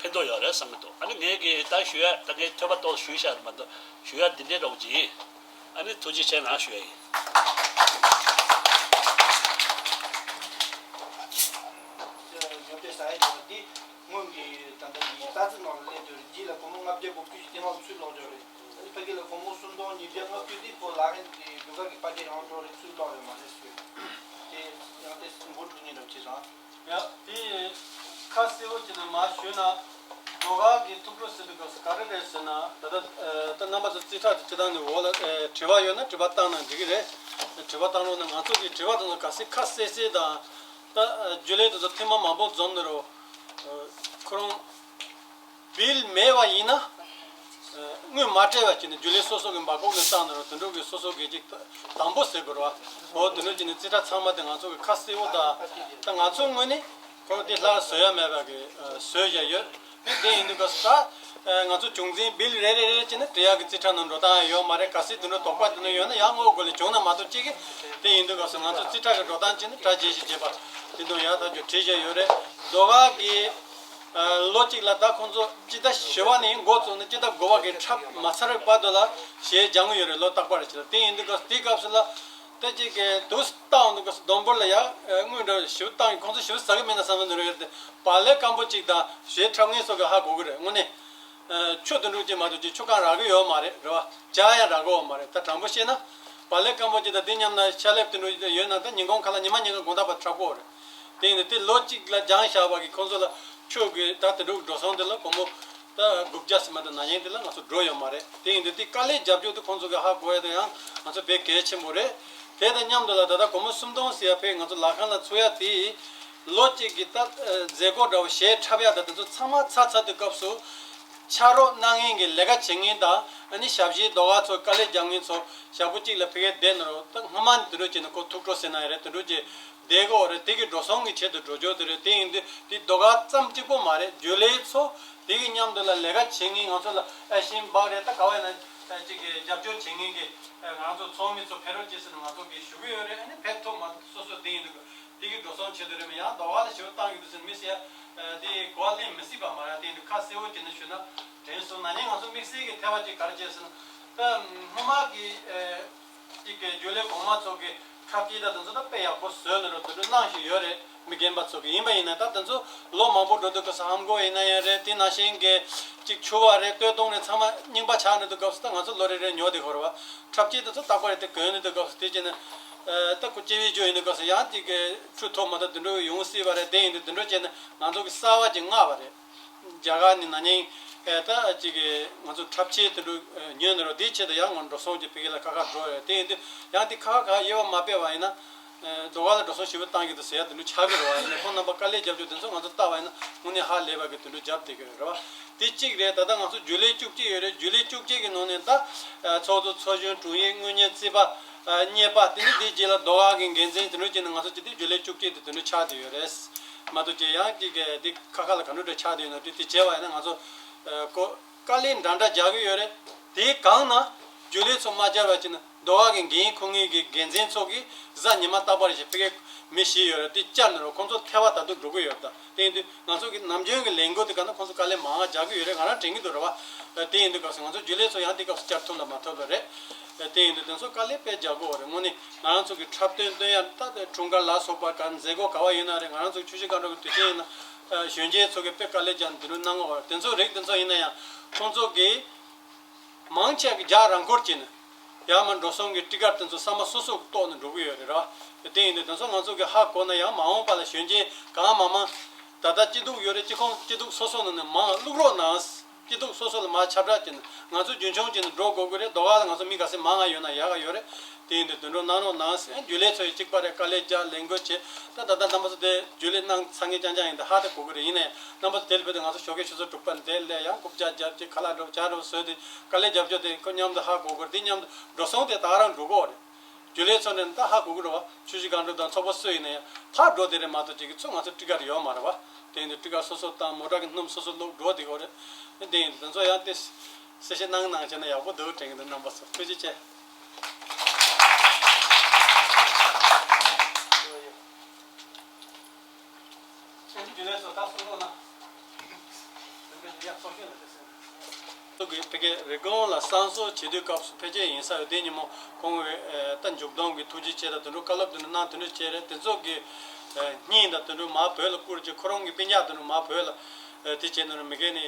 ཕན་ཐོགས་ཡོད་རེད་བསམ་གྱི་འདུག་ཨ་ནི་ངས་གི་ད་ཞུ་ཡ། ད་ངས་ཐོས་པ་ཏོག་ཞུས་བཞག་རེད་མ་གཏོགས། ཞུ་ཡ་འདི་འདྲས་འདྲ་བོ་ཅིག་ཡིན། ཨ་ནི་ཐུགས་རྗེ་ཆེ་གནང་ཞུ་ཡ་ཡིན། ཉོ་སྤྲད་ཟ་ཡ་བྱས་པ་འདི། སྔོན་གྱི་ད་ལྟ་གི་རྩ་རྩིས་ནང་ལ་སླེབས་དུས་རྗེས་ལ་སྒོར་མོ་ལྔ་བརྒྱ་དགུ་བཅུ་ཞིག་སྟེང་འོག་ཚུར་སློག་འགྲོ་རེད། ཨ་ནི་ཕ་གི་ལ་སྒོར་མོ་སུམ་སྟོང་ཉིས་བརྒྱ་ལྔ་བཅུ་དེ་ཁོ་ལག་ཁྱེར་གྱི་ཟློས་གར་གྱི་པར་ཆས་རང་འགྲོ་རེད། ཚུར་སློག་རེད་མ་རེད་ཟེར། དེ་ཡང་དེ་འགོ་འགྲོ་ཉིན་རབས་ཆེ་ཙང་། ཡ་དེ་ཁ་གསལ་པོ་བྱས་ནས་མར་ཞུས་ན། ཟློས་གར་གྱི་ཐུགས་སྤྲོ་ཟེར་དུས་སྐབས་སུ་ག་རེ་རེད་ཟེར་ན། ད་ལྟ་ད་རྣམ་པ་ཚོ་རྩིས་ཁྲ་དེ་སྤྱིར་བཏང་ནས་འོག་ལ་དྲི་བ་ཡོད་ན་དྲི་བ་བཏང་ན་འགྲིག་གི་རེད། དྲི་བ་བཏང་རོགས་གནང་། ང་ཚོ་གི་དྲི་བ་དེ་ཚོ་ག་ཚོད་ཁ་གསལ་གསལ་དང་། ད་རྒྱུན་ལས་དེ་ཚོ་ཐེངས་མ་མང་པོ་འཛོམས་ནས་རོ། ཁོ་རང་བིལ་མེད་པ་ཡིན་ན། དངུལ་མ་སྤྲད་པ་བྱས་ནས་རྒྱུན་ལས་སོ་སོ་གི་འབག་གོང་ནས་བཏང་ནས་རོ། དེ་འདྲ་གི་སོ་སོ་གི་ཅིག་དང་པོ་ཟེར་དགོས་རེད་བ། འོ་དེ་འདྲ་བྱས་ནས་རྩིས་ཁྲ་ཚང་མ་དེ་ང་ཚོ་གི་ཁ་གསལ་པོ་དང་། ད་ང་ཚོ་ངོས་ནས་ཁོ་དེ་སླར་བཟོ་ཡ་མེད་པ་གི་བཟོས་བཞག་ཡོད། དེ་ཡིན་དུས་སྐབས་སུ་ད་ང་ཚོ་བྱུང་འཛིན་བིལ་རེ་རེ་རེ་བྱས་ནས་སྤྲད་ཡག་གི་རྩིས་ཁྲ་ནང་འགྲོ་སྟངས་ཡོད་མ་རེད། གལ་སྲིད་དེ་འདྲ་དོགས་པ་དེ་འདྲ་ཡོད་ན་ཡང་བསྔོག་དགོས་ལས་བྱུང་ན་མ་གཏོགས་ཅིག་གི། དེ་ཡིན་དུས་སྐབས་སུ་ང་ཚོ་རྩིས་ཁྲ་གི་འགྲོ་སྟངས་བྱས་ནས་གྲ་རྒྱས་ཤིག་བྱས་པ་དེ་འདྲ་ཡག་ཐག་ཆོད་བྲིས་བཞག་ཡོད་རེད། ཟློས་གར་གི་ལོ་གཅིག་ལ་ད་ཁོང་ཚོ་སྤྱི་ཟླ་བཞི་པ་ནས་འགོ་བཙུགས་ནས་སྤྱི་ཟླ་དགུ་པ་གི་འཁྲབ་མ་ཚར་བར་དུ་ལ་གཞས་སྦྱང་གི་ཡོད་རེད། ལོ་རྟག་པར་བྱས་ལ། དེ་ཡིན་དུས་སྐབས་སུ་དེའི་སྐབས་སུ་ལ། ད་ཅིག་གི་དུས་སུ་བཏང་འདུག་ག་དུམ་བུར་ལ་ཡ་དངུལ་འདྲ་ཞིབ་བཏང་ཡིན། ཁོང་ཚོ་ཞིབ་ཟ་གི་མེད་ན་བསམ་ན་ནི་རེད། དེ་བག་ལེབ་སྐམ་པོ་ཅིག་དང་གཞས་འཁྲབ་མཁན་ཚོ་གི་ཧ་གོ་གི་རེད། དངོས་གནས་ཆུ་དུ་འགྲོ་གི་མ་གཏོགས་ཅིག་ཆུ་གང་རག་གི་ཡོད་མ་རེད། རེད་བ། ཇ་ཡང་རག་གི་ཡོད་མ་རེད། ད་དྲང་པོ་བཤད་ན་བག་ལེབ་སྐམ་པོ་ཅིག་དང་དེ་མཉམ་ན་ཤ་ལེབ་དུ་འགྲོ་ཡོད་ན་ད་ཉིན་གུང་ཁ་ལ་ཉི་མ་ཉིན་གང་དགོང་དག་བར་འཁྲབ་གི་ཡོད་རེད། དེ་ཡིན་དུས་དེ་ལོ་གཅིག་ལ་སྦྱངས་བཞག་པ་གི་ཁོང་ཚོ་ལ་ཆུ་གི་ད་དུ་འགྲོ་འགྲོ་སོང་དེ་ལ་སྒོར་མོ། ད་དགུ་བརྒྱ་ཟིན་མ་གཏོགས་ན་ཡན་དེ་ལ་ང་ཚོ་འགྲོ་ཡོད་མ་རེད། དེ་ཡིན་དུས་དེ་དཀའ་ལས་རྒྱབ་སྐྱོར་དེ་ཁོང་ཚོ་གི་ཧ་གོ་ཡ་དེ་ཡང་ང་ཚོ་དཔེ་གལ་ཆེན་པོ་རེད། དེ་དང་མཉམ་དུ་ལ་ད་ལྟ་སྒོར་མོ་སུམ་སྟོང་ཟེར་ཡ་ཕེབས་ང་ཚོ་ལག་ཁང་ལ་ཚུགས་ཡ་དེ། ལོ་གཅིག་གི་ད་མཛད་སྒོ་འདྲ་བོ་གཞས་འཁྲབ་ཡ་ད་དེ་ཚོ་ཚང་མ་ཚར་ཚར་དུས་སྐབས་སུ། ཕྱག་རོགས་གནང་མཁན་གྱི་ལས་ཀ་བྱེད་མཁན་དང་། ཨ་ནི་ཞབས་ཕྱིའི་ཟློས་གར་ཚོ་དཀའ་ལས་རྒྱག་མཁན་ཚོ་ཞག་པོ་གཅིག་ལ་ཕ་གིར་བསྡད་ན་རོ། ད་སྔ་མ་ནས་དེ་འདྲ་བྱས་ནས་ཁོ་ཐུགས་སྤྲོ་ཟེར་ན་ཡང་རེད། དེ་འདྲ་བྱས་བསྡད་དགོས་རེད། དེ་གི་འགྲོ་སོང་གི་ཆེད་དུ་འགྲོ་ཆོག་དེ་རེད། དེ་ཡིན་དུས་དེ་ཟློས་གར་ཙམ་གཅིག་པོ་མ་རེད། རྒྱུན་ལས་ཚོ་དེ་གི་མཉམ་དུ་ལ་ལས་ཀ་བྱེད་མཁན་ང་ཚོ་ལ་ཨེ་ཤིན་སྦག་རེད། ད་ག་བ་ཡིན་ན་ཅིག་གི་རྒྱབ་སྐྱོར་བྱེད་མཁན་གྱི་ང་ཚོ་ཚོགས་མི་ཚོ་ཕེབས་རོགས་བྱེད་ཟེར་ནས་ང་ཚོ་གི་ཞུ་གི་ཡོད་རེད། ཨ་ནི་ཕེབས་ཐུབ་མ་ཐུབ་སོ་སོ་དེ་ཡིན་དུས། དེ་གི་འགྲོ་སོང་ཆེད་དུ་རེད་མི་ཡང་ཟློས་གར་ལ་ཞེ་པོ་བཏང་ཡོད་དུས་ཟེར་མི་ཟེར་ཡ། དེ་གོ་བ་ལེན་མི་སྲིད་པ་མ་རེད། དེ་འདི་ཁ་གསལ་བོ་བྱས་ནས་ཞུས་ན་དྲན་སོང་། ན་ནིང་ང་ཚོ་དམིགས་བསལ་གྱི་ཐེ་བ་ཅིག་ག་རེ་བྱས་ཟེར་ན། ད་སྔོན་མ་གི་ཅིག་གི་རྒྱུན་ལས་གོང་མ་ཚོ་གི་འཁྲབ་ཆས་ད་དེ་ཚོ་ད་དཔེ་ཡག་པོ་བཟོས་ནས་རོ་དེ་འདྲ་གནང་བཞིན་ཡོད་རེད། མི་རྒན་པ་ཚོ་གི་ཡིན་པ་ཡིན་ན་ད་དེ་ཚོ་ལོ་མང་པོ་འགྲོ་དུས་སྐབས་སུ་ཧམ་གོ་ཡིན་ན་ཡང་རེད། དེ་ནང་བཞིན་གི་ཅིག་ཕྱུ་པ་རེད། སྟོད་ཐུང་རེད། ཚང་མ་རྙིང་པ་ཆགས་ནས་དུས་སྐབས་སུ་ད་ང་ཚོ་ལོ་རེ་རེ་ཉོ་དེ་གོ་ར་བ། འཁྲབ་ཆས་དེ་ཚོ་རྟག་པར་དེ་གོན་ནས་དུས་སྐབས་སུ་དེ་བྱས་ནས། ཨ་ད་ཁོ་སྐྱེ་བའི་རྒྱུ་ཡིན་དུས་སྐབས་སུ་ཡང་དེ་གི་ཁྲུ་ཐོག་མ་ད་དུད་འགྲོ་ཡོང་སྲིད་པ་རེད། དེ་ཡིན་དུས་དུད་འགྲོ་བྱས་ནས་ང་ཚོ་གི་གསར་བ་ཅིག་མངགས་པ་རེད། རྒྱ་གར་ནས་ན་ནིང་ཨ་ད་ཅིག་གི་ང་ཚོ་འཁྲབ་ཆས་དུད་འགྲོ་ཉོས་ནས་རོ། དེའི་ཆེད་དུ་ཡང་ང་འགྲོ་སོང་ཅིག་ཕ་གི་ལ་ཁ་ཁ་འགྲོ་ཡོད། དེ་ཡིན་དུས་ཡང་དེ་ཁ་ཁ་ཁ་དབྱེ་བ་མ་སྤེལ་བ་ཡིན་ན། ཟློས་གར་ལ་འགྲོ་སོང་ཞེ་པོ་བཏང་གི་འདུག་ཟེར་ཡ་དེ་འདྲ་ཆགས་ཀྱི་རེད་བ། ཡིན་ནའི་ཁོང་རྣམ་པ་དཀའ་ལས་རྒྱབ་ཕྱོགས་དེ་ཚོ་ང་ཚོ་ལྟ་བ་ཡིན་ན་དངོས་གནས་ཧ་ལས་པ་གི་དེ་འདྲ་རྒྱབ་བསྡད་ཀྱི་ཡོད་རེད་བ། དེ་གཅིག་རེད། ད་ལྟ་ང་ཚོ་རྒྱུན་ལས་བཅུ་གཅིག་ཡོད་རེད། རྒྱུན་ལས་བཅུ་གཅིག་གི་ནང་ནས་ད་ཚོགས་གཙོ་ཚོགས་གཞོན་དྲུང་ཡིག་དངུལ་གཉེར་རྩིས་པ་གཉེར་པ་དེ་ནི་དེའི་རྗེས་ལ་ཟློས་གར་གྱི་འགན་འཛིན་དེ་འདྲ་བྱས་ནས་ང་ཚོ་བྱས་ཏེ་རྒྱུན་ལས་བཅུ་གཅིག་དེ་དེ་འདྲ་ཆགས་བསྡད་ཡོད་རེད། མ་གཏོགས་ཅིག་ཡང་ཅིག་གི་དེ་ཁ་ཁ་ལ་ག་འདྲ་འདྲ་ཆགས་བསྡད་ཡོད་ན་དེ་དེ་བྱས་པ་ཡིན་ན་ང་ཚོ་ཨ་ཀོ་དཀའ་ལས་འདྲ་འདྲ་རྒྱག་གི་ཡོད་རེད། དེའི་སྒང་ན་རྒྱུན་ལས་ཚོ་མ་བཅར་བ་བྱས་ན་ཟློས་གར་གྱི་འགན་འཁུར་མཁན་གྱི་འགན་འཛིན་ཚོ་གིས་གཟའ་ཉི་མ་རྟག་པར་ཞིག་ཕ་གིའི་མི་བཞི་ཡོད་རེད། དེ་བཅར་ནས་རོགས་ཁོང་ཚོ་ཐལ་བ་ད་དུང་འགྲོ་གི་ཡོད་རེད། ད་དེ་ཡིན་དུས་ང་ཚོ་གི་ནམ་རྒྱུན་གྱི་ལས་འགུལ་དེ་ག་ན་ཁོང་ཚོ་དཀའ་ལས་མང་བ་རྒྱག་གི་ཡོད་རེད། ང་རང་དྲན་གྱི་འདུག་རེད་བ། དེ་ཡིན་དུས་སྐབས་སུ་ང་ཚོ་རྒྱུན་ལས་ཚོ་ཡང་དེ་སྐབས་སུ་བཅར་ཐུབ་ལ་མ་ཐུབ་ལ་རེད། དེ་ཡིན་དུས་དེ་ཚོ་དཀའ་ལས་དཔེ་རྒྱག་དགོས་རེད། དངོས་གནས་ང་རང་ཚོ་གི་འཁྲབ་སྟོན་སྟོན་ཡ་ད་དེ་འཁྲུངས་སྐར་ལ་སོགས་པ་ག་མཛད་སྒོ་ག་བ་ཡིན་ན་རེད། ང་རང་ཚོ་ཆུ་བཞི་སྒང་དྲུག་གི་དུས་ཆེན་ཡིན་ན་གཞོན་སྐྱེས་ཚོ་གི་དཔེ་དཀའ་ལས་རྒྱག་འདི་འདྲ་གནང་གི་ཡོད་རེད། དེ་ཚོ་རིགས་དེ་ཚོ་ཡིན་ན་ཡང་ཁོང་ཚོ་གི་མང་ཆེ་གི་རྒྱ་རང་འཁོར་བྱས་ནས་ཡར་མར་འགྲོ་སོང་གི་ཊི་ཀཊ་དེ་ཚོ་ས་མ་སོ་སོ་གཏོགས་ནས་འགྲོ་གི་ཡོད་རེད་ར། དེ་ཡིན་དུས་དེ་ཚོ་ང་ཚོ་གི་ཧ་གོ་ན་ཡང་མ་འོངས་པ་ལ་གཞོན་སྐྱེས་གང་མང་མང་ད་ལྟ་སྐྱིད་སྡུག་ཡོད་རེད། སྤྱི་ཁོངས་སྐྱིད་སྡུག་སོ་སོ་ནང་ནས་མང་བླུག་རོགས་གནང་། སྐྱིད་སྡུག་སོ་སོ་ལ་མར་ཁྱབ་བསྒྲགས་བྱས་ནས་ང་ཚོ་རྒྱུན་འཁྱོངས་བྱས་ནས་འགྲོ་དགོས་ཀྱི་རེད། ཟློས་གར་ལ་ང་ཚོ་མི་ག་ཚོད་མང་ང་ཡོད་ན་ཡག་ག་ཡོད་རེད། དེ་ཡིན་དུས་དོན་འགྲོ་གནང་རོགས་གནང་ཟེར། རྒྱུན་ལས་ཚོ་ཡི་གཅིག་པ་རེད། དཀའ་ལས་རྒྱག་ལས་འགུལ་བྱེད། ད་ད་ལྟ་རྣམ་པ་ཚོ་དེ་རྒྱུན་ལས་གནང་ཚར་མཁན་རྐྱང་རྐྱང་ཡིན། ད་ཧ་ད་གོ་གི་རེད། ཡིན་ནའི་རྣམ་པ་ཚོ་དེ་ལ་བོད་དུ་ང་ཚོ་ཞོགས་ཀས་ཆུ་ཚོད་དྲུག་པ་ནས་དེ་སླེབས་ཡང་རྐུབ་བཀྱག་རྒྱབ་ཅིག་ཁ་ལག་འགྲོ་ཇ་འགྲོ་བཟོས་ཏེ་དཀའ་ལས་རྒྱབ་ཕྱོགས་དེ་ཁོ་མཉམ་དུ་ཧ་གོ་དགོས་རེད། དེ་མཉམ་དུ་འགྲོ་སོང་དེ་ད་རང་འགྲོ་གི་ཡོད་རེད། རྒྱུན་ལས་ཚོ་ནས་ད་ཧ་གོ་གི་རེད་བ། ཆུ་བཞི་སྒང་དྲུག་དང་ཚོགས་པ་སུ་ཡིན་ན་ཡང་ཕར་འགྲོ་དེ་རེད་མ་གཏོགས་ཅིག་གི་ཚུར་ང་ཚོ་ཊི་ཀཊ་ཡོད་མ་རེད་བ། དེ་ཡིན་དུས་ཊི་ཀཊ་སོ་སོ་བཏང་། མོ་ཊ་གི་སྣུམ་སོ་སོ་བླུགས་འགྲོ་དེ་གི་ཡོད་རེད། དེ་ཡིན་དུས་དེ་ཚོ་ཡང་དེ་གསལ་བཤད་གནང་གནང་བྱས་ན་ཡག་པོ་འདུག་དྲན་གི་འདུག་རྣམ་པ་ཚོ་ཐུགས་རྗེ་ཆེ། ཕ་གིའི་རི་ཀོན་ལ་བསང་གསོལ་བྱེད་དུས་སྐབས་སུ་ཕལ་ཆེར་ཡིན་ས་ཡོད། དེ་ཉིན་མོ་ཁོང་གི་ད་མཇུག་སྡོམ་གྱི་ཐུགས་རྗེ་ཆེ་དང་དེ་འདྲ་བཀའ་སློབ་དེ་འདྲ་གནང་། དེ་འདྲ་བྱས་རེད། དེ་ཚོ་གི་སྙིང་དང་དེ་འདྲ་མར་བོད་ལ་བསྐུར་བྱས། ཁོ་རང་གི་སྤུན་ཀྱག་དེ་འདྲ་མར་བོད་ལ་དེ་བྱས་ནས་མ་གི་ནས་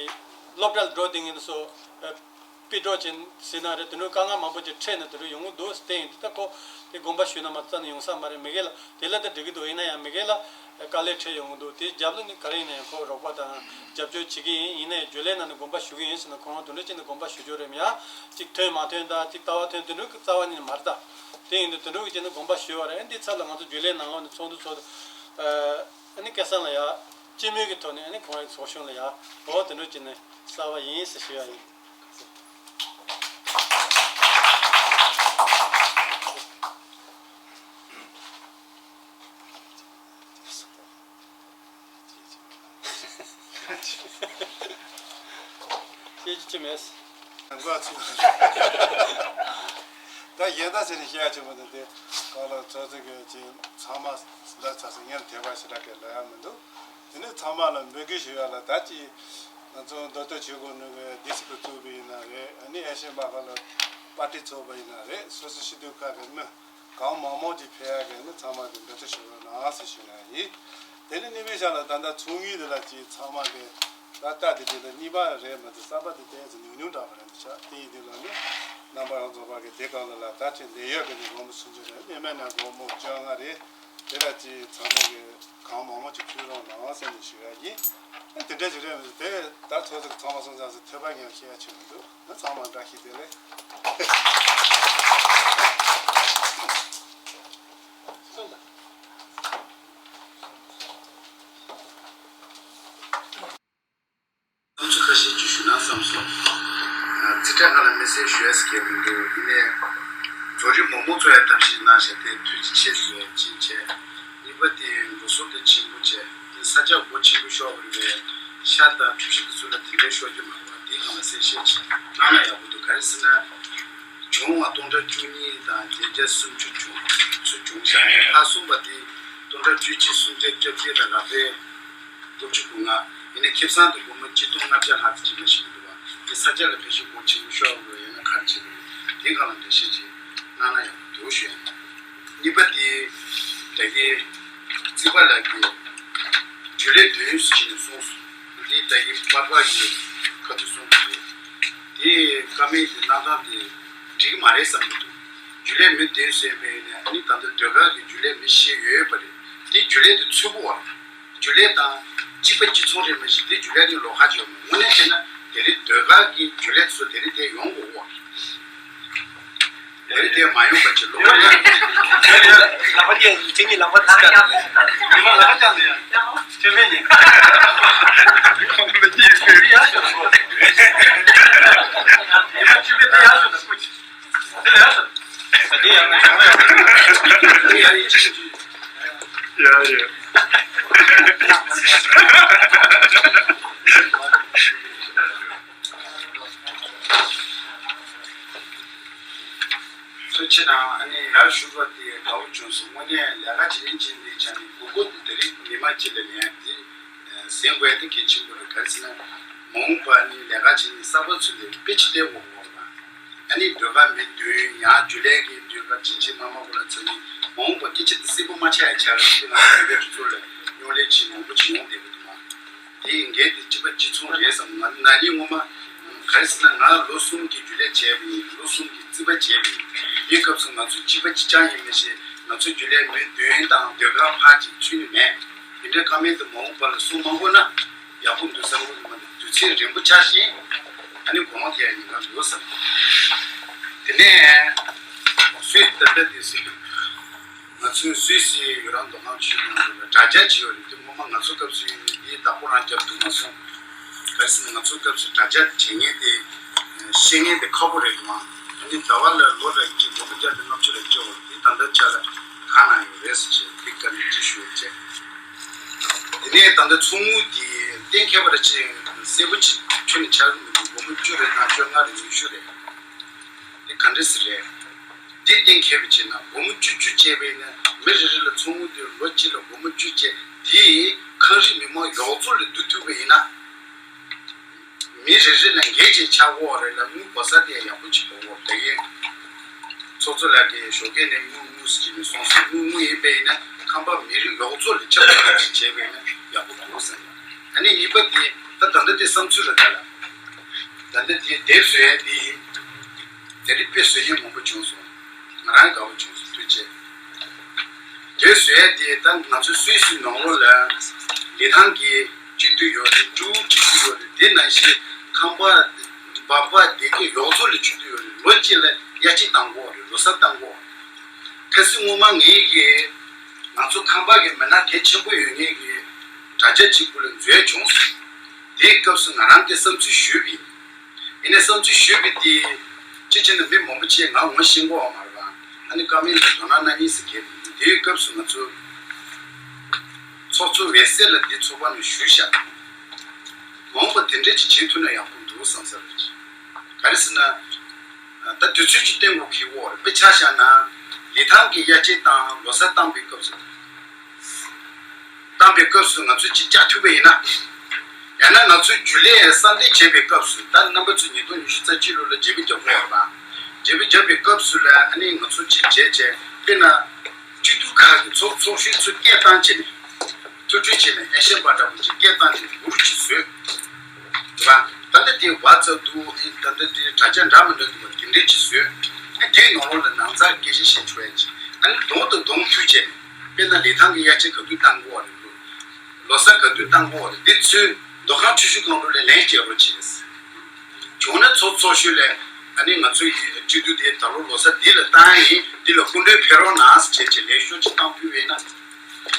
སློབ་གྲྭ་ལ་འགྲོ་བསྡད་མཁན་ཚོ་དཔེ་སྒྲོག་བྱེད་ཟེར་ན་རེད། དེ་འདྲ་དཀའ་ངལ་མང་པོ་ཅིག་འཕྲད་ནས་དེ་འདྲ་ཡོང་གི་འདུག་དེ་ཡིན་དུས་ད་ཁོ་དེ་དགོངས་པ་ཞུས་ན་མ་རྩ་ནས་ཡོང་ས་མ་རེད། མ་གི་ལ་དེ་ལ་ད་འགྲིག་གི་འདུག་ཡིན་ན་ཡང་མ་གི་ལ་དཀའ་ལས་འཕྲད་ཡོང་གི་འདུག་དེའི་རྒྱབ་ལ་ནི་ག་རེ་ཡིན་ན་ཡང་ཁོ་རོགས་པ་དང་རྒྱབ་སྐྱོར་བྱེད་ཀྱི་ཡིན། ཡིན་ནའི་རྒྱུན་ལས་ནང་ནས་དགོངས་པ་ཞུ་གི་ཡིན་ཟེར་ན་ཁོ་རང་དེ་འདྲ་བྱས་ནས་དགོངས་པ་ཞུ་རྒྱུ་རེད། མ་ཡང་ཅིག་ཐོན་མ་ཐོན་དང་ཅིག་ལྟ་བ་ཐོན་དེ་འདྲ་གི་རྩ་བ་ཉིད་ནས་མ་རེད། ད་དེ་ཡིན་དུས་དེ་འདྲ་གི་བྱས་ནས་དགོངས་པ་ཞུས་པ་རེད། འདི་ཚབ་ལ་ང་ཚོ་རྒྱུན་ལས་ནང་ལོགས་ནས་ཚོགས་འདུ་ཚོགས་དུས་ཨ་ནི་སྐལ་བཟང་ལ་ཡ་སྤྱི་མོས་ཀྱི་ཐོག་ནས་ཨ་ནི་ཁོང་རང་ཚོགས་གཞོན་ལ་ཡ་འོ་དེ་འདྲ་བྱས་ནས་གསར་བ་ཡིན་ཟེར་ཞུ་ཡ་ཡིན། ཤེས་ཀྱི་མེད། ད་གཞན་དག་ཟེར་ནས་བཤད་ཆེན་པོ་འདི་དེ་གང་ལ་ཚོགས་ཚོད་ཀྱི་ཅིག་ཚང་མ་འདི་ཚ་ཚ་ངས་དད་པ་ཞེ་དྲག་གི་ལ་ཡ་མི་འདུག་དེ་ནས་ཚང་མ་ལ་འབོད་སྐུལ་ཞུ་ཡ་ལ་ད་ཅིག་ང་ཚོ་མདོ་སྟོད་ཆོས་སྒོ་ནང་གི་ཌི་སི་པི་བཙུགས་པ་ཡིན་ན་རེད། ཨ་ནི་ཨེ་ཤེ་ཡ་པ་ཧ་ལ་པར་ཊི་ཚོགས་པ་ཡིན་ན་རེད། སོ་སོ་སྤྱི་འཐུས་ཁག་གི་མི་གང་མང་མང་ཅིག་ཕེབས་ཡ་གི་ནི་ཚང་མ་གི་འབོད་ཚིག་ཞུ་རོགས་གནང་ཟེར་ཞུ་ཡ་ཡིན། དེ་ནི་གཉིས་པའི་ཆ་ལ་ད་ལྟ་ཚོགས་དངུལ་དེ་ལ་ཅིག་ཚང་མ་གི་ད་ལྟ་དེ་དེ་ལ་གཉིས་པ་རེད་མ་གཏོགས་གསར་པ་དེ་ཏོག་ཙམ་ཉུང་ཉུང་འདྲ་བ་རེད་འདུག་ཆ་དེ་ཡིན་དུས་ལ་ནི་རྣམ་པ་རང་རྫོང་པ་གི་དེ་གང་ལ་ལ་ད་ཅིག་འདི་ཡོད་གི་ནི་སྒོར་མོ་སུམ་ཅུ་རེད། སྨན་མ་ན་སྒོར་མོ་བཅོ་ལྔ་རེད། དེ་ལ་ཅིག་ཚང་མ་གི་གང་མང་མང་ཅིག་ཕུལ་རོགས་གནང་ཟེར་ནས་ཞུ་ཡ་ཡིན། ཨ་དེ་འདྲ་ཅིག་རེད་མི་འདུག་དེ་ད་ཚོགས་ཚོགས་ཚང་མ་སོང་ཙང་ཚོད་ཐོས་པ་ངས་བཤད་ཡ་ཆེ་མི་འདུག་ཨ་ཚང་མ་བཀྲ་ཤིས་བདེ་ལེགས། དགོངས་ཚུལ་ཁ་ཤས་ཅིག་ཞུ་ན་བསམ་སོང་། རྩིས་ཁྲ་ཁ་ལ་མི་སེར་ཞུ་ཡ་ཟེར་མཁན་མི་འདུག་ཡིན་ནའི་རྫོང་རིམ་མང་པོ་ཚོ་ཡ་ཐབས་ཤེས་གནང་བཞག་དེ་ཐུགས་རྗེ་ཆེ་ཞུ་ཡ་གཅིག་བྱས། གཉིས་པ་དེ་འགྲོ་སོང་དེ་ཆེན་པོ་བྱས་དེ་ས་ཆ་སྒོ་ཆེན་པོ་ཤོར་བ་རེད་པས། ཤར་དང་གྲུ་བཞི་དེ་ཚོ་ལ་དེ་འདྲའི་ཤོར་རྒྱུ་མ་རེད་པ། དེའི་སྒང་ལ་གསལ་བཤད་ཅིག་གནང་ན་ཡག་པོ་འདུག་ག་རེ་ཟེར་ན། བྱུང་བ་སྟོང་ཕྲག་བཅུ་གཉིས་དང་བརྒྱད་བརྒྱ་སུམ་ཅུ་བྱུང་ཚུར་བྱུང་བཞག་ནས་ལྷག་སོང་བ་དེ་སྟོང་ཕྲག་བཅུ་གཅིག་སུམ་བརྒྱ་བརྒྱད་ཅུ་དང་ལྔ་བརྒྱ། དགུ་བཅུ་གོ་ལྔ། ཡིན་ནའི་ཁེ་བཟང་དེ་སྒོར་མོ་གཅིག་སྟོང་ལྔ་བརྒྱ་ལྷག་ཙམ་ཅིག་མ་ཞིག་འདུག་བ། དེ་ས་ཆ་ལ་ཕལ་ཆེར་སྒོར་ཆེན་པོ་ཤོར་བ་ཡིན་ན་ག་རེ་བྱེད་དགོས་རེད། དེ་སྒང་ལ་འགྲེལ་བཤད་ཅིག་གནང་ན་ཡག་པོ་འདུག་ཞུ་ཡ་ཡིན། གཉིས་པ་དེ་ད་གིན་རྩིས་པ་ལགས་ཀྱིས་རྒྱུན་ལས་འདོན་ཟེར་ནས་གསུངས་སོང་། འདི་ད་གིན་པར་པ་ཡིས་ཁ་ཐུག་གསུངས་པ་རེད། དེ་བཀའ་མོལ་དེ་གནང་སྟངས་དེ་འགྲིག་མ་རེད་བསམ་གྱི་འདུག་རྒྱུན་ལས་མི་འདོན་ཟེར་བས་ནས་ཨ་ནི་ད་ལྟ་ཟློས་གར་གྱི་རྒྱུན་ལས་མི་བཞི་ཡོད་པ་རེད། དེ་རྒྱུན་ལས་དེ་ཚུད་པོ་བ་རེད། རྒྱུན་ལས་དང་གཅིག་པ་གཅིག་མཚུངས་རེད་མ་གཞི་དེ་རྒྱུན་ལས་དེ་ལོགས་ཀ་ཅིག་ཡོད་མ་རེད། དངོས་གནས་བྱས་ན་དེ་རིང་ཟློས་གར་གྱི་རྒྱུན་ལས་ཚོ་དེ་རིང་དེ་ཡོང་དགོས་པ་རེད། དེ་རིང་དེ་མ་ཡོང་པ་ཅིག་ལོག་ཡ། ལག་པ་ཉིད་ཁྱེད་ཉིད་ལག་པ་ཚིག་ཀ་ཉི་མ་ལག་པ་བརྐྱངས་ནས་ཡ། ཁྱེད་མེད་ཉིད། ཁོང་ལ་ཉིད་ཟེར། ཡ་ཡ་ཤོད་དང་སྐུ་མཁྱེན། དེ་ལ་ཡ་ཤོད་དང་། དེ་ལ་ཡ་ཤོད་དང་། ཡ་ཡ། ཡ་ཡ། ཚོ་ཆེ་ན་ཨ་ནི་ཡར་ཞུ་བ་དེ་དགའ་བོ་བྱུང་སོང་། དངོས་གནས་ལས་ཀ་བྱེད་ཀྱིན་བྱེད་ཀྱིན་བྱས་ནས་གོ་སྐབས་དེ་དེ་རིང་ཉི་མ་གཅིག་ལ་ལེན་ཡ་དེ་ཟིན་དགོས་ཡ་དེ་གལ་ཆེན་པོ་རེད། ག་རེ་ཟེར་ན་མ་འོངས་པ་ཨ་ནི་ལས་ཀ་བྱེད་ཀྱིན་གསར་པ་ཚོ་ལས་དཔེ་ཆ་ལྟ་དགོས་དགོས་པ། ཨ་ནི་ཟློས་གར་མི་བདུན་ཡང་རྒྱུན་ལས་ཀྱི་ཟློས་གར་ཆེན་ཆེན་དམའ་དམའ་པོ་ལ་ཚོ་ནི་མ་འོངས་པ་སྐད་ཆ་དེ་གསལ་པོ་མ་ཆགས་ཡ་ཆགས་རེད། དེ་ང་ཚོ་བོད་པའི་སྤྱི་ཚོགས་ལ་སྨྱོ་ལས་བྱེད་མང་པོ་བྱེད་ཡོང་བསྡད་པ་འདུག་མ། དེ་ཡིན་གལ་ཏེ་གཅིག་པ་གཅིག་མཚུངས་རེད་བསམ། ང་ན་ནིང་སྔོན་མ་ག་རེ་ཟེར་ན་ང་ལོ་གསུམ་གྱི་རྒྱུན་ལས་བྱས་པ་ཡིན། ལོ་གསུམ་གྱི་རྩིས་པ་བྱས་པ་ཡིན། དེའི་སྐབས་སུ་ང་ཚོ་གཅིག་པ་གཅིག་རྐྱང་ཡིན་མི་ཤེས། ང་ཚོ་རྒྱུན་ལས་མི་བདུན་དང་ཟློས་གར་ཕར་གཅིག་ཚུད་ནི་མེད། དེ་འདྲའི་ཀ་མེད་དུ་མ་འོངས་པ་ལ་སོང་མ་དགོས་ན་ཡག་པོ་འདུག་བསམ་གྱི་འདུག་མ་གཏོགས་དུས་ཚོད་རིང་པོ་ཆགས་ཤིང་ཨ་ནི་གོང་དེ་ཡང་ཡིན་ན་འདུག་བསམ། དེ་ནས་སུས་ད་ལྟ་དེ་སུས། ང་ཚོས་སུད་སི་ཡུལ་རང་མདོ་ཁམས་ཆུས་ནང་ལ་དྲ་རྒྱ་བྱས་ཡོད་རེད། དེ་སྔོན་མ་ང་ཚོ་སྐབས་སུ་ཡིན་ན་དེའི་བདག་པོ་རང་རྒྱབ་ཐུབ་མ་སོང་། གལ་སྲིད་ང་ཚོ་སྐབས་སུ་དྲ་རྒྱ་བྱེད་མཁན་དེ་ཤེས་མཁན་དེ་ཁག་པོ་རེད་འདུག་ཨ་ནི་ཟླ་བ་ལ་ལོ་ལ་གཅིག་ལོ་བརྒྱ་དང་ལྔ་བཅུ་ལ་སྐྱོ་བ་དེ་ད་ལྟ་ཆ་ལ་གང་ན་ཡོད་རེད་ཟེར་བྱས་དེ་བཀའ་འདྲི་ཅིག་ཞུ་བྱས། དེ་ནས་ད་ལྟ་ཚོགས་དངུལ་དེ་གཏན་འཁེལ་བ་ར་ཅིག་གསལ་པོ་ཅིག་ཁྱོན་ནས་ཆགས་མི་འདུག་སྒོར་མོ་བཅུ་རེད་དང་བཅོ་ལྔ་རེད་ཉི་ཤུ་རེད། དེ་ག་འདྲ་ཞིག་རེད། འདི་གཏན་འཁེལ་བ་བྱས་ན་སྒོར་མོ་བཅུ་བཅུ་བཅད་པས་ན་མི་རེ་རེ་ལ་ཚོགས་དངུལ་དེ་ལོ་གཅིག་ལ་སྒོར་མོ་བཅུ་བཅད་དེ་ཁང་རིགས་མི་མང་ཡོངས་རྫོགས་ལ་བསྡུ་ཐུབ་པ་ཡིན་ན། མི་རེ་རེ་ལ་འགན་ཅིག་ཆགས་ཀྱི་ཡོད་རེད་ལ་དངུལ་གོ་ས་དེ་ཡག་པོ་ཅིག་དགོས་ཀྱི་ཡོད་རེད། ཚོགས་གཙོ་ལགས་ཀྱིས་ཞོགས་ཀས་ནས་དངུལ་དངུལ་ཟེར་གྱི་ནས་གསུངས་སོང་། དངུལ་དངུལ་ཡིན་པས་ཡིན་ན་ཁམས་པ་མི་རིགས་ཡོངས་རྫོགས་ལ་ཁྱབ་པ་ཅིག་བྱས་པས་ན་ཡག་པོ་འདུག་བསམ། ཨ་ནི་གཉིས་པ་དེ་ད་ད་ལྟ་དེ་བསམ་ཚུལ་ལ་ལྟ་ལ། ད་ལྟ་དེ་དེབ་བཟོ་ཡས་དེ་ཡིན། དེ་རིང་དཔེ་བཟོ་མཁན་མང་པོ་བྱུང་སོང་། ང་རང་དགའ་པོ་བྱུང་སོང་། ཐུགས་རྗེ་ཆེ། དེ་བཟོ་ཡས་དེ་ད་ང་ཚོ་སུད་སི་ནང་ལོགས་ལ་ལི་ཐང་གི་སྤྱི་འཐུས་ཡོད་རེད། ཀྲུའུ་སྤྱི་འཐུས་ཡོད་རེད། དེ་ནང་བཞིན་ཁམས་པ་བལ་པ་སྡེ་དགེ་ཡོངས་རྫོགས་ལ་སྤྱི་འཐུས་ཡོད་རེད། ལོ་གཅིག་ལ་དབྱར་སྐྱིད་བཏང་གི་ཡོད་རེད། ལོ་གསར་བཏང་གི་ཡོད་རེད། ཁ་སང་སྔོན་མ་ངེད་ཀྱིས་ང་ཚོ་ཁམས་པ་གི་མི་སྣ་གལ་ཆེན་པོ་ཡོད་མཁན་གྱི་དྲ་རྒྱ་གཅིག་པུ་ལ་འཛུལ་བྱུང་སོང་། དེའི་སྐབས་སུ་ང་རང་གིས་བསམ་ཚུལ་ཞུས་པ་ཡིན། ཡིན་ནའི་བསམ་ཚུལ་ཞུས་པ་དེ་སྤྱི་བྱེ་ནས་མི་མང་པོ་ཅིག་ང་ངོ་ཤེས་ཀྱི་ཡོད་མ་རེད་པ། ཨ་ནི་བཀའ་མོལ་ལ་དོ་སྣང་གནང་མཁན་ཞིག་གིས་དེའི་སྐབས་སུ་ང་ཚོ་ཚོགས་གཙོ་འོད་ཟེར་ལ་འདི་ཚོགས་པ་ནས་ཞུས་བཞག་མ་འོངས་པ་དེ་འདྲས་ཅིག་བྱེད་ཐུབ་ན་ཡག་པོ་འདུག་བསམ་ས་རེད། ག་རེ་ཟེར་ན། ད་དུས་ཚོད་ཅིག་བསྟན་དགོས་ཀྱི་ཡོད་རེད། དཔེ་ཆ་བཞག་ན་ལི་ཐང་གི་དབྱར་སྐྱིད་དང་ལོ་གསར་བཏང་པའི་སྐབས་སུ། བཏང་པའི་སྐབས་སུ་ང་ཚོས་ཅིག་བཅར་ཐུབ་པ་ཡིན་ན། ཡང་ན་ང་ཚོའི་རྒྱུན་ལས་གསར་འདེམས་བྱེད་པའི་སྐབས་སུ་ད་རྣམ་པ་ཚོས་ཉིས་སྟོང་ཉི་ཤུ་རྩ་གཅིག་ལོ་ལ་རྒྱ་མི་རྒྱབ་ཀྱི་ཡོད་རེད་པ། རྒྱ་མི་རྒྱབ་པའི་སྐབས་སུ་ལ་ཨ་ནི་ང་ཚོ་ཅིག་བྱས་བྱས་དཔེར་ན། སྤྱི་འཐུས་ཁག་གི་ཚོགས་ཚོགས་གཞོན་ཚོ་སྐད་བཏང་བྱས་ནས། ཐུགས་ཁྲལ་བྱས་ནས་ཨེ་ཤེ་ཡ་པ་འདྲ་པོ་ཅིག་སྐད་བཏང་ནས་འུར་ཅིག་བཟོས། རེད་པ། ད་ལྟ་དེ་ཝ་ཚབ་འདུག་ཨེ་ད་ལྟ་དེ་དྲ་རྒྱ་འདྲ་མི་འདྲ་འདུག་པ་དེ་འདྲས་ཅིག་བཟོས། ཨེ་དེའི་ནང་ལོགས་ལ་ནང་ཚགས་སྐད་ཆ་བཤད་ཆོག་ཡ་ཅིག་ཨ་ནི་གདོང་དང་གདོང་མཐུད་བྱས་ནས་དཔེར་ན་ལི་ཐང་གི་དབྱར་སྐྱིད་ག་དུས་བཏང་དགོས་པ་རེད། ལོ་གསར་ག་དུས་བཏང་དགོས་པ་རེད། འདི་ཚོས་མདོ་ཁམས་ཆུ་བཞི་སྒང་དྲུག་ལ་ལན་རྒྱག་རོགས་བྱེད། བྱུང་ན་ཚོགས་ཚོགས་གཞོན་ལས་ཨ་ནི་ང་ཚོའི་སྤྱི་འཐུས་དེ་ད་ལོ་ལོ་གསར་འདི་ལ་བཏང་ཡིན། འདི་ལ་སྐུ་མགྲོན་ཕེབས་རོགས་གནང་ཟེར་བྱས་བྱས་ལས་ཤོག་ཅིག་བཏང་ཕུལ་བས་ན།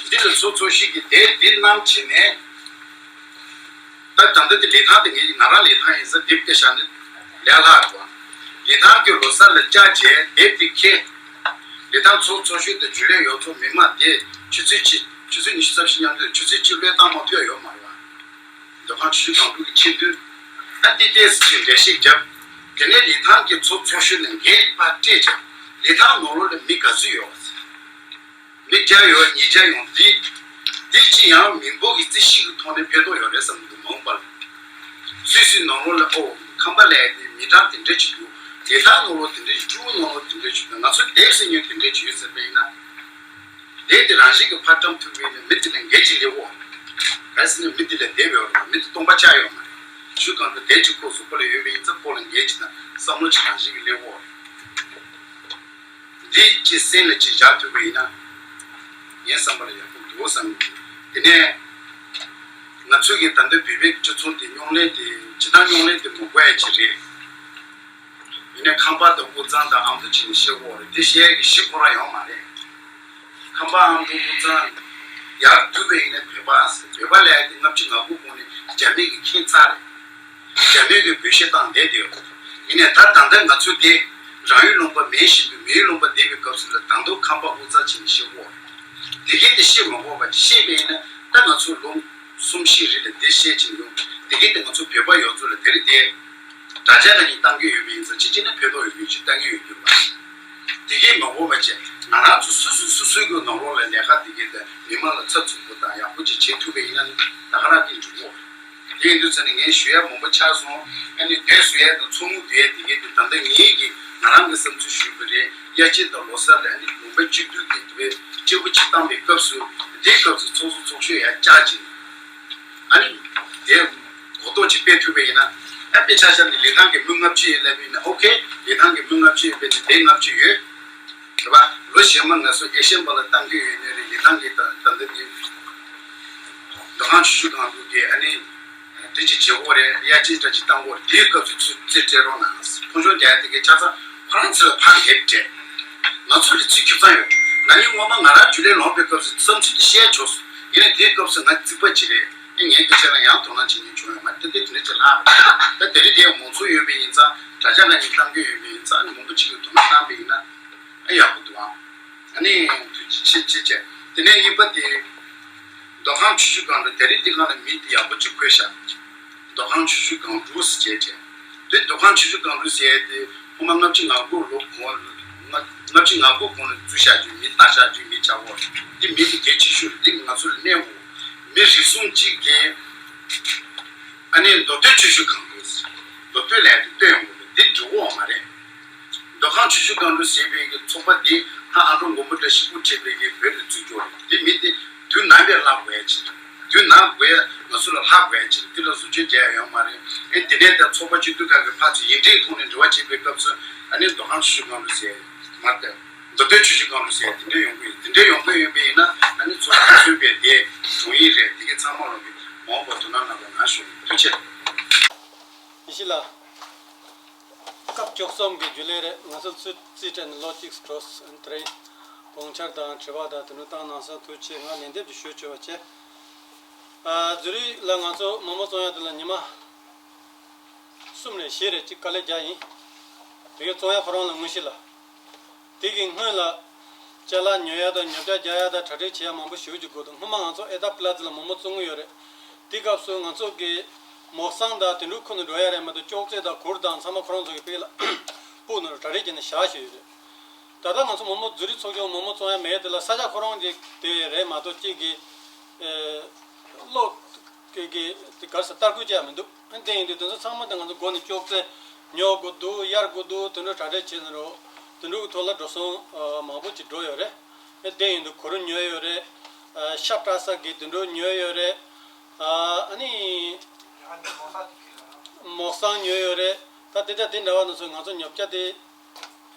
འདི་ལ་ཚོགས་གཙོ་ཞིག་གིས་དེབ་འདི་བསྣམས་བྱས་ནས། ད་ད་ལྟ་འདི་ལི་ཐང་དེ་ངེད་ཀྱི་ང་རང་ལི་ཐང་ཡིན་ས་དེབ་སྐད་བཞག་ནི་ལས་སླ་རེད་པ། ལི་ཐང་གི་ལོ་གསར་ལ་བཅར་བྱས་དེབ་དེ་ཁྱེར། ལི་ཐང་ཚོགས་གཙོ་ཞིག་དང་རྒྱུན་ལས་ཡོངས་རྫོགས་མི་མང་དེ་ཆུ་ཚོད་གཅིག་ཆུ་ཚོད་ཉི་ཤུ་རྩ་བཞི་མཉམ་དུ་ཆུ་ཚོད་གཅིག་བློས་བཏང་མ་ཐུབ་ཡ་ཡོད་མ་རེད་པ། མདོ་ཁམས་ཆུ་བཞི་སྒང་དྲུག་གི་ཆེས་མཐོའི་ད་འདི་ཏོག་ཙམ་ཅིག་འགྲེལ་བཤད་བརྒྱབ། དེ་ནས་ལི་ཐང་གི་ཚོགས་གཙོ་ཞིག་ནས་ངས་ཕར་སྤྲད་བྱས་ལི་ཐང་ནང་ལོགས་ལ་མི་ག་ཚོད་ཡོད་པ་ཟེར། མི་བརྒྱ་ཡོད་ཉིས་བརྒྱ་ཡོད་འདི། འདི་ཅི་ཡང་མི་འབོར་གྱི་རྩིས་ཞིབ་ཀྱི་ཐོག་ནས་ཕེབས་མདོག་ཡོད་རེད་བསམ་གྱི་འདུག་མ་འོངས་པ་ལ། སུད་སི་ནང་ལོགས་ལ་ཨོ་ཁམས་པ་ལབ་ཡ་དེ་མི་གྲངས་དེ་འདྲ་ཅིག་འདུག་ལི་ཐང་ནང་ལོགས་དེ་འདྲ་ཅིག་ཀྲུའུ་ནང་ལོགས་དེ་འདྲ་ཅིག་འདུག་ང་ཚོ་དེབ་ཟེར་མཁན་དེ་འདྲ་ཅིག་ཡོད་ཟེར་བ་ཡིན་ན། དེབ་དེ་རང་བཞིན་གྱིས་ཕར་བཀྲམ་ཐུབ་པ་ཡིན་ན་མི་དེ་ལ་འགན་ཅིག་སླེབས་ཡོད་རེད། གལ་སྲིད་ནས་མི་དེ་ལ་དེབ་ཡོད་རེད་མི་དེ་སྟོང་པ་ཆགས་ཡོད་མ་རེད། ཞུ་གང་དུ་དེབ་ཅིག་ཁོ་གཟུགས་པོ་ལ་ཡོད་པ་ཡིན་ཙང་ཁོ་ལ་འགན་ཅིག་དང་བསམ་བློ་ཅིག་རང་བཞིན་གྱིས་སླེབས་ཡོད་རེད། འདི་ཅིག་སེམས་ལ་ཅིག་བཞག་ཐུབ་པ་ཡིན་ན། ངའི་བསམ་པ་ལ་ཡག་པོ་འདུག་བསམ་གྱི་འདུག་དེ་ནས་ང་ཚོ་གི་ད་ལྟ་བོད་པའི་སྤྱི་ཚོགས་དེ་རྙོག་གླེང་དེ་སྤྱི་བཏང་རྙོག་གླེང་དེ་མི་དགོས་ཡ་ཅིག་རེད། ཡིན་ནའི་ཁམས་པ་དང་དབུས་གཙང་དང་ཨ་མདོ་བྱས་ནས་བཤད་ཀྱི་ཡོད་རེད། དེ་བཤད་ཡ་གི་གཞི་ཁོ་རང་ཡོད་མ་རེད། ཁམས་པ་ཨ་མདོ་དབུས་གཙང་ཡར་བསྡུས་པ་ཡིན་ན་བོད་པ་ཟེར། བོད་པ་ལབ་ཡ་དེ་ལྔ་བཅུ་ང་དགུ་གོང་ནས་རྒྱ་མི་གིས་ཁྱེར་ཚར་རེད། རྒྱ་མི་གིས་བོད་གཞས་བཏང་བསྡད་དེ་ཡོད། ཡིན་ནའི་ད་ད་ལྟ་ང་ཚོ་དེ་རང་ཡུལ་ལུང་པ་མེད་བཞིན་དུ་མི་ཡུལ་ལུང་པ་བསྡད་པའི་སྐབས་སུ་ལ་ད་དུང་ཁམས་པ་དབུས་གཙང་བྱས་ནས་བཤད་ཀྱི་ཡོད་རེད། དེ་གས་དེ་བཤད་མ་དགོས་པ་ཅིག་བཤད་པ་ཡིན་ན་ད་ང་ཚོ་ལོ་གསུམ་བཞི་རིང་ལ་དེ་བཤད་ཀྱིན་ཡོད། དེ་གས་དེ་ང་ཚོ་བོད་པ་ཡོངས་རྫོགས་ལ་དེ་རིང་དེ་དྲ་རྒྱ་ནང་ནས་བཏང་གི་ཡོད་པ་ཡིན་ཙང་། གཅིག་བྱས་ན་ཕན་ཐོགས་ཡོད་མཁན་ཅིག་བཏང་གི་ཡོད་རྒྱུ་རེད་པ། དེ་གས་མ་དགོས་པ་བྱས། ང་རང་ཚོ་སོ་སོ་སོ་སོའི་གི་ནང་ལོགས་ལ་ལས་ཀ་དེ་གས་དེ་མི་མང་ལ་ཚབ་ཚུབ་པོ་དང་ཡག་པོ་ཅིག་བྱེད་ཐུབ་པ་ཡིན་ན་ད་ག་རང་གིས་འགྲིག་གོ། དེ་ཡིན་དུས་ཙང་ནས་ངས་ཞུ་ཡ་མང་པོ་ཆགས་སོང་། ཨ་ནི་དེབ་བཟོ་ཡ་དང་ཚོགས་མི་བསྡུ་ཡ་དེ་གས་དེ་ད་ལྟ་ངེད་ཀྱིས་ང་རང་གི་བསམ་ཚུལ་ཞུས་པ་རེད། དབྱར་སྐྱིད་དང་ལོ་གསར་ལ་ཨ་ནི་ལུང་པ་གཅིག་བསྡུས་ཀྱི་དེ་བས་སྤྱི་པོ་ཅིག་བཏང་པའི་སྐབས་སུ། དེའི་སྐབས་སུ་ཚོགས་གཙོ་ཚོགས་གཞོན་ཡར་བཅར་ཅིང་། ཨ་ནི་དེ་གོ་རྟོགས་ཅིག་སྤེལ་ཐུབ་པ་ཡིན་ན། ཨ་དཔེ་ཆ་བཞག་ནས་ལི་ཐང་གི་མི་ལྔ་བཅུ་ཡིན་ལབ་པ་ཡིན་ན། ཨོ་ཁེ། ལི་ཐང་གི་མི་ལྔ་བཅུ་ཡིན་པ་ཡིན་ན་དེ་ལྔ་བཅུ་ཡོད། རེད་པ། ལོ་རྗེས་མ་ང་ཚོ་ཨེ་ཤན་པ་ལ་བཏང་གི་ཡོད་ནི་རེད། ལི་ཐང་གི་ད་ད་ལྟ་དེ་མདོ་ཁམས་ཆུ་བཞི་སྒང་དྲུག་གི་ཨ་ནི་དེ་ཅིག་བྱེད་དགོས་རེད། དབྱར་སྐྱིད་འདྲ་ཅིག་བཏང་དགོས་རེད། དེའི་སྐབས་སུ་ཚུར་རྩིས་སྤྲད་རོགས་གནང་། མཐོང་ཆུང་རྒྱག་ཡ་དེ་གའི་ཆ་ཚང་ཁོ་རང་ཚོས་ཕར་འགེབས་སྤྲད། ང་ཚོ་ལ་ཚུར་ཁེ་བཟང་ཡོད། ན་ནིང་སྔོན་མ་ང་རང་རྒྱུན་ལས་ལངས་པའི་སྐབས་སུ་བསམ་ཚུལ་དེ་བཤད་ཆོག་སོང་། ཡིན་ནའི་དེའི་སྐབས་སུ་ང་རྩིག་པ་ཅིག་རེད། ཨེ་ངས་སྐད་ཆ་ལ་ཡང་དོ་སྣང་བྱེད་མཁན་བྱུང་ཡོད་མ་རེད། ད་དེ་དེ་འདྲ་ཅིག་ལྷག་རེད། ད་དེ་རིང་དེ་མང་ཚོགས་ཡོད་པ་ཡིན་ཙང་དྲ་རྒྱ་ནང་ནས་བཏང་གི་ཡོད་པ་ཡིན་ཙང་། མང་པོ་ཅིག་གིས་དོ་སྣང་གནང་པ་ཡིན་ན་ཨ་ཡག་པོ་འདུག་ཨང་། ཨ་ནི་ཐུགས་རྗེ་ཆེ་ཆེ་བྱས། དེ་ནས་གཉིས་པ་དེ། མདོ་ཁམས་ཆུ་བཞི་སྒང་དྲུག་དེ་རིང་འདི་སྒང་ལ་མི་དེ་ཡག་པོ་ཅིག་བཀོད་ཤག་མདོ་ཁམས་ཆུ་བཞི་སྒང་དྲུག་ཟེར་བྱས་བྱས། དེ་མདོ་ཁམས་ཆུ་བཞི་སྒང་དྲུག་ཟེར་ཡས་དེ་སྔོན་མ་ལྔ་བཅུ་ང་དགུ་ལོ་གོང་ལྔ་ལྔ་བཅུ་ང་དགུ་གོང་ལ་བཙུགས་བཞག་རྒྱུའི་མི། བཏགས་བཞག་རྒྱུའི་མི་ཆགས་པ། དེ་མི་དེ་གལ་ཆེ་ཤོས་རེད། དེ་ང་ཚོ་ལ་གནས་དགོས། མི་རེ་ཟུང་གཅིག་གིས་ཨ་ནི་མདོ་སྟོད་ཆུ་བཞི་སྒང་དྲུག་ཟེར། མདོ་སྟོད་ལབ་ཡས་དེ་སྟོད་ཡོང་གི་རེད། དེ་འགྲིག་གི་ཡོད་མ་རེད། མདོ་ཁམས་ཆུ་བཞི་སྒང་དྲུག་ཟེར་བའི་གི་ཚོགས་པ་འདི་ཧ་ཨ་འབྲུག་མགོན་པོ་བཀྲ་ཤིས་དབུ་ཁྲིད་པའི་གི་བོད་དུ་བཙུགས་རྒྱུ་རེད། དེ་མི་དེ་དུས་ནམ་ཡང་ལྷག་དགོས་ཡ་ཅིག་དུས་ནམ་དགོས་ཡ་ང་ཚོ་ལ་ལྷག་དགོས་ཡ་ཅིག་དེ་ལ་བཟོ་བཅོས་རྒྱག་ཡ་ཡོད་མ་རེད། ཨེ་དེ་ནས་ད་ཚོགས་པ་སྤྱི་འཐུས་ཁག་གི་ཕར་ཚུར་ཡིག་འབྲེལ་ཐོག་ནས་འབྲེལ་བ་བྱེད་པའི་སྐབས་སུ་ཨ་ནི་མདོ་ཁམས་ཆུ་བཞི་སྒང་དྲུག་ཟེར་མ་གཏོགས་མདོ་སྟོད་ཆུ་བཞི་སྒང་དྲུག་ཟེར་དེ་འདྲ་ཡོང་གི་ཡོད། དེ་འདྲ་ཡོང་གི་ཡོད་པ་ཡིན་ན་ཨ་ནི་ཚོགས་པ་ཚུད་པའི་དེ་དོན་ཡིན་རེད། དེ་གི་ཚང་མ་ལོག་གི་མ་འོངས་པ་དོ་སྣང་གནང་བ་ནང་ཞུ། ཐུགས་རྗེ་ཆེ། ཡེ་ཤེས་ལགས། སྐབས་བཅུ་གསུམ་གྱི་རྒྱུན་ལས་རེད། ང་ཚོ་ཚུར་རྩིས་སྤྲད་ནས་ལོ་གཅིག་འགྲོ་སོང་། དེ་རིང་དགོངས་འཆར་དང་དྲི་བ་དང་དེ་འདྲ་བཏང་གནང་སོང་། ཐུགས་རྗེ་ཆེ། ང་ལན་འདེབས་ཅིག་ཞུ་ཆོག་པ་བྱས། ཨ་ཛུ་རིག་ལ་ང་ཚོ་མོག་མོག་བཙོང་ཡ་དེ་ལ་ཉི་མ་གསུམ་རེ་བཞི་རེ་གཅིག་དཀའ་ལས་རྒྱག་ཡིན། དེ་གའི་བཙོང་ཡ་ཁོ་རང་ལ་དངོས་གཞི་ལ། དེ་གི་སྔོན་ལ་ཅ་ལག་ཉོ་ཡ་དང་ཉོ་ཆ་རྒྱག་ཡ་དང་གྲ་སྒྲིག་བྱེད་ཡ་མང་པོ་ཞེ་པོ་ཅིག་དགོས་འདུག་སྔོན་མ་ང་ཚོ་ཨེ་ད་པི་ལ་ཛི་ལ་མོག་མོག་བཙོང་གི་ཡོད་རེད། དེ་སྐབས་སུ་ང་ཚོ་གི་མོག་སྲང་དང་དེ་འདྲ་ཁུར་ནས་འགྲོ་ཡ་རེད་མ་གཏོགས་ཅོག་ཙེ་དང་གུར་དང་ཚང་མ་ཁོ་རང་ཚོ་གི་ཕ་གི་ལ་སྤུག་ནང་ལ་གྲ་སྒྲིག་བྱས་ནས་བཞག་བཞག་ཡོད་རེད། ད་ལྟ་ང་ཚོ་མོག་མོག་ཛུ་རིག་ཚོགས་ཆུང་མོག་མོག་བཙོང་ཡ་མེད་དེ་ལ་ས་ཆ་ཁོ་རང་གི་དེ་རེད་མ་གཏོགས་གཅིག་གི་ཨེ་གློག་གི་གི་དེ་ག་རེ་ཟེར་ལྟ་སྐུལ་བྱས་ཡ་མི་འདུག་ཨ་དེ་ཡིན་དུས་དེ་ཚོ་ཚང་མ་དེ་ང་ཚོ་སྒོ་ནས་ཅོག་ཙེ་ཉོ་དགོས་འདུག་གཡར་དགོས་འདུག་དེ་འདྲ་གྲ་སྒྲིག་བྱས་ནས་རོ། དེ་འདྲ་གི་ཐོག་ལ་འགྲོ་སོང་ཨ་མང་པོ་ཅིག་འགྲོ་ཡོད་རེད། ཨ་དེ་ཡིན་དུས་གུར་ཉོས་ཡོད་རེད། ཨ་ཤ་བཀྲ་ས་གི་དེ་འདྲ་ཉོས་ཡོད་རེད། ཨ་ཨ་ནི་མོག་སྲང་ཉོས་ཡོད་རེད། ད་དེ་འདྲ་དེ་འདྲ་བ་ནང་ཚོ་ང་ཚོ་ཉོ་ཆ་དེ།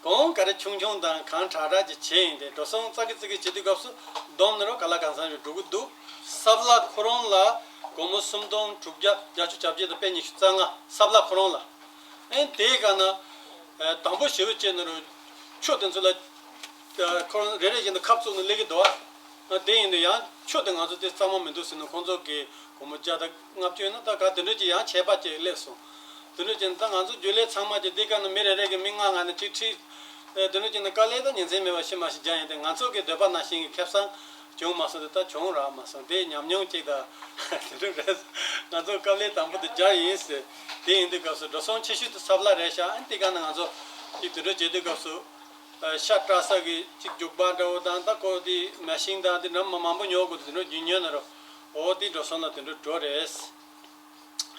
གང་ག་རེ་ཆུང་ཆུང་དང་གང་དྲག་དྲག་ཅིག་བྱས་ཡིན་ཏེ། འགྲོ་སོང་ཙག་གི་ཙིག་གི་བྱེད་དུས་སྐབས་སུ་བསྡོམས་ནས་རོ་ག་ལ་གང་འཚམ་ཞིག་འགྲོ་གི་འདུག་སྲབ་ལ་ཁོ་རང་ལ་སྒོར་མོ་སུམ་སྟོང་དྲུག་བརྒྱ་བརྒྱད་ཅུ་གྱ་བརྒྱད་དང་དཔེ་ཉི་ཤུ་རྩ་ལྔ། སྲབ་ལ་ཁོ་རང་ལ། ཨེ་དེའི་སྒང་ན་ཨེ་དང་པོ་ཞེ་པོ་བྱས་ནས་རོ་ཆུ་དེ་ཚོ་ལ་ཨེ་ཁོ་རང་རེ་རེ་བཞིན་དུ་ཁབ་བཙུགས་ནས་སླེབས་ཀྱི་འདུག་ཨ། དེ་ཡིན་དུས་ཡང་ཆུ་དེ་ང་ཚོ་དེ་གཙང་མ་མི་འདུག་ཟེར་ནས་ཁོང་ཚོ་གིས་སྒོར་མོ་བརྒྱ་དང་ལྔ་བཅུ་ཡིན་ན་ད་ག་དེ་འདྲ་ཅིག་ཡང་ཆད་པ་ཅིག་སླེབས་སོང་། དེ་འདྲ་ཅིག་ད་ང་ཚོ་རྒྱུན་ལས་ཚང་མ་ཅིག་འདི་ག་ནས་མི་རེ་རེ་གིས་མི་ལྔ་ལྔ་ནས་གཅིག་ཁྲིད། དེ་འདྲ་ཅིག་ནས་དཀའ་ལས་ད་ཉིན་མཚན་མེད་པ་ཤི་མ་ཤི་རྒྱག་ཡིན་ཏེ། ང་ཚོ་གི་འདོད་པ་ནང་བཞིན་གྱི་ཁེ་བཟང་བྱུང་མ་སོང་དེ། ད་བྱུང་རག་མ་སོང་། དེ་ཉམས་མྱོང་ཅིག་ད་དེ་འདྲ་རེད། ང་ཚོ་དཀའ་ལས་དང་པོ་དེ་རྒྱག་ཡིན་ཟེར། དེ་ཡིན་དུས་སྐབས་སུ་འགྲོ་སོང་ཆེ་ཤོས་དེ་སྲབ་ལ་རེད་ཤག་ཨ་ནི་དེ་ག་ནས་ང་ཚོ་ཅིག་དེ་འདྲ་བྱེད་དུས་སྐབས་སུ། ཤ་བཀྲ་ས་གི་ཅིག་རྒྱུག་པ་འདྲ་བོ་དང་། ད་ཁོ་དེ་མེ་ཤིན་དང་དེ་འདྲ་མ་མང་པོ་ཉོ་དགོས་དུས། དེ་འདྲ་རྒྱུན་ཉོས་ན་རོ། འོ་དེ་འགྲོ་སོང་ལ་དེ་འདྲ་འགྲོ་རེད།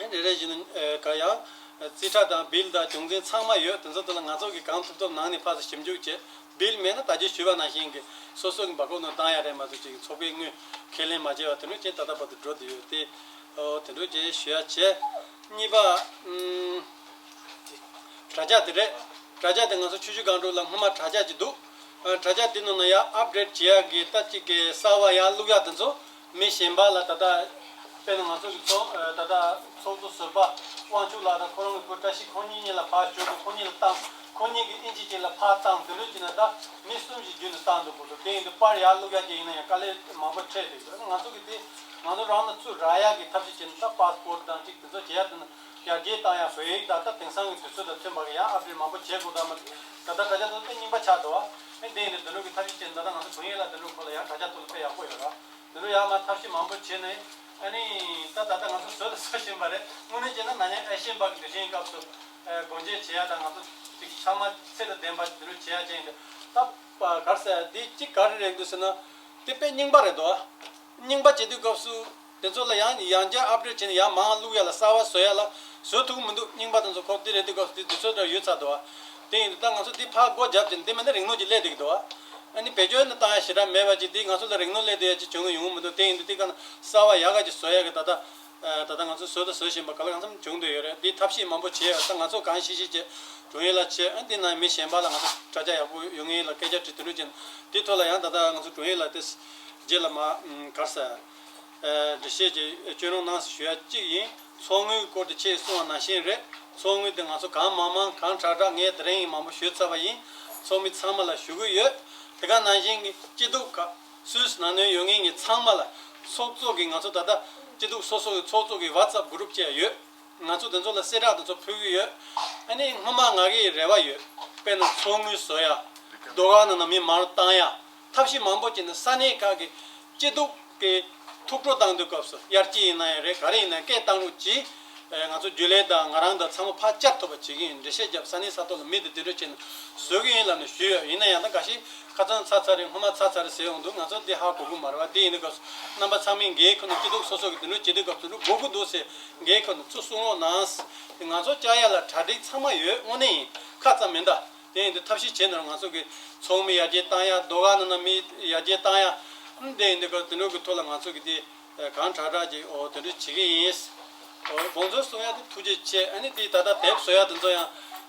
ཨེ་རེ་རེ་བཞིན་ག་ཡང་རྩིས་ཁྲ་དང་བིལ་དང་རྒྱུ་མཚན་ཚང་མ་ཡོད། དེ་ཚོ་དེ་ལ་ང་ཚོ་གིས་གང་ཐུབ་ཐུབ་ནང་ནས་ཕར་ཚུར་ཞིབ་འཇུག་བྱས། བིལ་མེད་ན་ད་ཅི་ཞུས་པ་ནང་བཞིན་གྱི་སོ་སོ་གི་འབག་གོ་ནང་བཏང་ཡ་རེད་མ་གཏོགས། ཅིག་ཚོགས་པའི་དངུལ་ཁས་ལེན་མ་བྱས་པ་དེ་འདྲ་ཅིག་ད་ལྟ་བར་དུ་འགྲོ་བསྡད་ཡོད་དེ། འོ་དེ་འདྲ་ཅིག་ཞུ་ཡ་བྱས། གཉིས་པ། ཨུམ། དྲ་རྒྱ་དེ་རེད། དྲ་རྒྱ་དེ་ང་ཚོ་ཆུ་བཞི་སྒང་དྲུག་ལ་སྔོན་མ་དྲ་རྒྱ་ཅིག་འདུག་ཨ་དྲ་རྒྱ་དེ་ནང་ན་ཡང་ཨབ་ཌེཊ་བྱེད་ཡ་གི་ད་ཅིག་གི་གསར་བ་ཡར་བླུག་ཡ་དེ་ཚོ་མི་གཞན་པ་ལ། ད་ལྟ་དཔེར་ན་ང་ཚོ་གི་ཚོགས་ཨ་ད་ལྟ་ཚོགས་གཙོ་ཟུར་པ་ དབང་ཕྱུག་ལགས་དང་ཁོ་རང་གི་བུ་བཀྲ་ཤིས་ཁོང་གཉིས་གཉིས་ལ་ཕར་བསྐྱོད་དགོས། ཁོང་གཉིས་ལ་བཏང་། ཁོང་གཉིས་ཀྱིས་ཨིན་ཇི་ཅིག་ལ་ཕར་བཏང་། དེ་འདྲ་བྱས་ན་ད་མི་གསུམ་ཞིག་བརྒྱུད་ནས་བཏང་འདུག་གོ། དེ་ཡིན་དུས་པར་ཡར་བླུག་ཡ་ཅིག་ཡིན་ན་ཡང་དཀའ་ལས་མང་པོ་འཕྲད་འདུག་ང་ཚོ་གི་དེ་ང་ཚོ་རང་ལ་ཚུར་རག་ཡ་གི་ཐབས་ཤེས་བྱས་ནས། ད་པཱ་སི་པོར་ཊི་དང་ཅིག་དེ་ཚོ་བྱེད་ཡ་དེ་ནི་ཡར་རྒྱས་བཏང་ཡ། བོད་ཡིག་ད་ལྟ་དེང་སང་གི་དུས་ཚོད་དང་མཐུན་པ་གི་ཡང་ཨབ་ཌེཊ་མང་པོ་བྱེད་དགོས་ད་མ། ད་ལྟ་དྲ་རྒྱ་ཐོག་དཔེ་རྙིང་པ་ཆགས་འདུག་བ། ཨེ་དེ་ཡིན་དུས་དེ་འདྲ་གི་ཐབས་ཤེས་བྱས་ནས། ད་ལྟ་ང་ཚོ་དྲུང་ཡིག་ལགས་དེ་འདྲ་ཁོ་ལ་ཡང་དྲ་རྒྱ་ཐོག་ལ་དཔེ་ཡག་པོ་ཡོད་ར། དེ་ཚོ་ཡར་མར་ཐབས་ཤེས་མང་པོ་བྱས་ནས། ཨ་ནི་ད་ད་ལྟ་ང་ཚོ་བཟོ་དང་བཟོ་བཞིན་པ་རེད། དངོས་གནས་བྱས་ན་ན་ནིང་ཨེ་ཤི་ཡན་པ་གི་དུས་ཆེན་སྐབས་སུ་ཨ་སྒོ་འབྱེད་བྱེད་ཡ་དང་། ང་ཚོ་ཅིག་ཚང་མ་ཚད་དང་ལྡན་པ་དེ་འདྲ་བྱེད་ཡ་བྱས་ཡིན་ཏེ། ད་ག་རེ་ཟེར་ཡ། འདི་གཅིག་ག་རེ་རེད་འདུག་ཟེར་ན། དེ་དཔེ་རྙིང་པ་རེད་དོ། རྙིང་པ་བྱེད་དུས་སྐབས་སུ་དེ་ཚོ་ལ་ཡང་ཡང་བསྐྱར་ཨབ་ཌེཊ་བྱས་ནས་ཡར་མར་བླུག་ཡ་ལ། གསར་པ་བཟོ་ཡ་ལ་བཟོ་ཐུབ་ཀྱི་མི་འདུག་རྙིང་པ་དེ་ཚོ་ཁོ་དེ་རེད་དུས་སྐབས་སུ་དེ་དུས་ཚོད་འདྲ་ཡོད་ཚར་འདུག་བ། དེ་ཡིན་དུས་ད་ང་ཚོ་འདི་ཕར་སྒོ་བརྒྱབ་བྱས་ནས། འདི་མ་ནི་རིང་ནོ་ཅིག་སླེབས་བསྡད་ཀྱི་འདུག་བ། ཨ་ནི་བེད་སྤྱོད་ནི་བཏང་ཡ་ཞེ་དྲག་མེད་པ་ཅིག་འདི་ང་ཚོ་ལ་རིང་ནོ་སླེབས་བསྡད་ཡ་ཅིག་བྱུང་གི་ཡོང་གི་མི་འདུག་དེ་ཡིན་དུས་དེ་ག་ན་གསར་པ་ཡག་ག་ཅིག་བཟོ་ཡ་གི་ད་ལྟ་ད་ལྟ་ང་ཚོ་བཟོ་དང་བཟོ་བཞིན་པ་ག་ལ་གང་འཚམ་བྱུང་བསྡད་ཡོད་རེད། འདི་ཐབས་ཤེས་མང་པོ་བྱས་ཡོད། ད་ང་ཚོ་གང་ཤེས་ཤེས་བྱས་དྲུང་ཡིག་ལ་བྱས། ཨ་འདི་ན་མི་གཞན་པ་ལ་ང་ཚོ་དྲ་རྒྱ་ཡག་པོ་ཡོང་ངེས་ལ་སྐད་ཆ་དྲིས། དེ་འདྲ་བྱས་ན་འདི་ཐོག་ལ་ཡང་ད་ལྟ་ང་ཚོ་དྲུང་ཡིག་ལ་དེ་རྗེས་ལ་མ་ག་རེ་ཟེར། འགྲེལ་བཤད་ཅིག་སྤྱོད་རོགས་གནང་ཞུ་ཡ་གཅིག་ཡིན། ཚོགས་དངུལ་སྐོར་དེ་ཁྱེད་གསུངས་པ་ནང་བཞིན་རེད། ཚོགས་དངུལ་དེ་ང་ཚོ་གང་མང་མང་གང་དྲག་དྲག་ངས་དེ་རིང་ཡིན་མང་པོ་ཞུས་ཚར་བ་ཡིན། ཚོགས་མི་ཚང་མ་ལ་ཞུ་གི་ཡོད། དེ་ག་ནང་བཞིན་གྱི་སྐྱིད་སྡུག་ག་སུད་སི་ནང་ནས་ཡོད་མཁན་གྱི་ཚང་མ་ལ། ཚོགས་གཙོ་གི་ང་ཚོ་ད་ལྟ་སྐྱིད་སྡུག་སོ་སོ་གི་ཚོགས་གཙོ་གི་ཝ་ཙབ་གུ་རུབ་བཅས་ཡོད། ང་ཚོ་དེ་ཚོ་ལ་གསལ་བསྒྲགས་དེ་ཚོ་ཕུལ་གི་ཡོད། ཨ་ནི་སྔོན་མ་ང་གི་རེ་བ་ཡོད། དཔེར་ན་ཚོགས་དངུལ་བཟོ་ཡ། ཟློས་གར་ནང་ན་མི་མང་རུ་བཏང་ཡ། ཐབས་ཤེས་མང་པོ་བྱས་ནས་ས་གནས་ཁག་གི་སྐྱིད་སྡུག་གི་ཐུགས་སྤྲོ་བཏང་དུས་སྐབས་སུ། དབྱར་སྐྱིད་ཡིན་ན་ཡང་རེད། ག་རེ་ཡིན་ན་སྐད་བཏང་རོགས་གྱིས། ཨེ་ང་ཚོ་རྒྱུན་ལས་དང་ང་རང་དང་ཚང་མ་ཕར་བཅར་ཐུབ་པ་བྱེད་ཀྱི་ཡིན། འགྲེལ་བཤད་བརྒྱབ། ས་གནས་ས་ཐོག་ལ་མི་དེ་དེ་འདྲ་བྱས་ནས་བཟོ་གི་ཡིན་ལབ་ནས་ཞུས་ཡོད། ཡིན་ན་ཡང་ད་འགའ་ཤས་ཁ་སང་ཚར་ཚར་རེད། སྔོན་མ་ཚར་ཚར་རེད་ཟེར་ཡོང་འདུག་ང་ཚོ་འདི་ཧ་གོ་གི་མ་རེད་བ། དེ་ཡིན་དུས་སྐབས་སུ་རྣམ་པ་ཚང་མས་འགན་ཁུར་ནས་སྐྱིད་སྡུག་སོ་སོ་གི་དེ་འདྲ་བྱེད་དུས་སྐབས་སུ་འགྲོ་དགོས་ཀྱི་འདུག་ཟེར། འགན་ཁུར་ནས་ཚུར་གསུང་རོགས་གནང་། དེ་ང་ཚོ་བཅར་ཡ་ལ་གྲ་སྒྲིག་ཚང་མ་ཡོད། དངོས་གནས་ཡིན། ཁག་ཙམ་མིན་ད། དེ་ཡིན་དུས་ཐབས་ཤེས་བྱས་ནས་ང་ཚོ་གི་ཚོགས་མི་ཡར་རྒྱས་བཏང་ཡ། ཟློས་གར་ནང་ན་མི་ཡར་རྒྱས་བཏང་ཡ། ཨམ་དེ་ཡིན་དུས་སྐབས་དེ་འདྲ་གི་ཐོག་ལ་ང་ཚོ་གི་དེ་གང་དྲག་དྲག་ཅིག་འོ་དེ་འདྲ་བྱེད་ཀྱི་ཡིན། འོ་དགོངས་ཚུལ་གསུང་ཡ་དེ་ཐུགས་རྗེ་ཆེ། ཨ་ནི་དེ་ད་ལྟ་དེབ་བཟོ་ཡ་དེ་ཚོ་ཡང་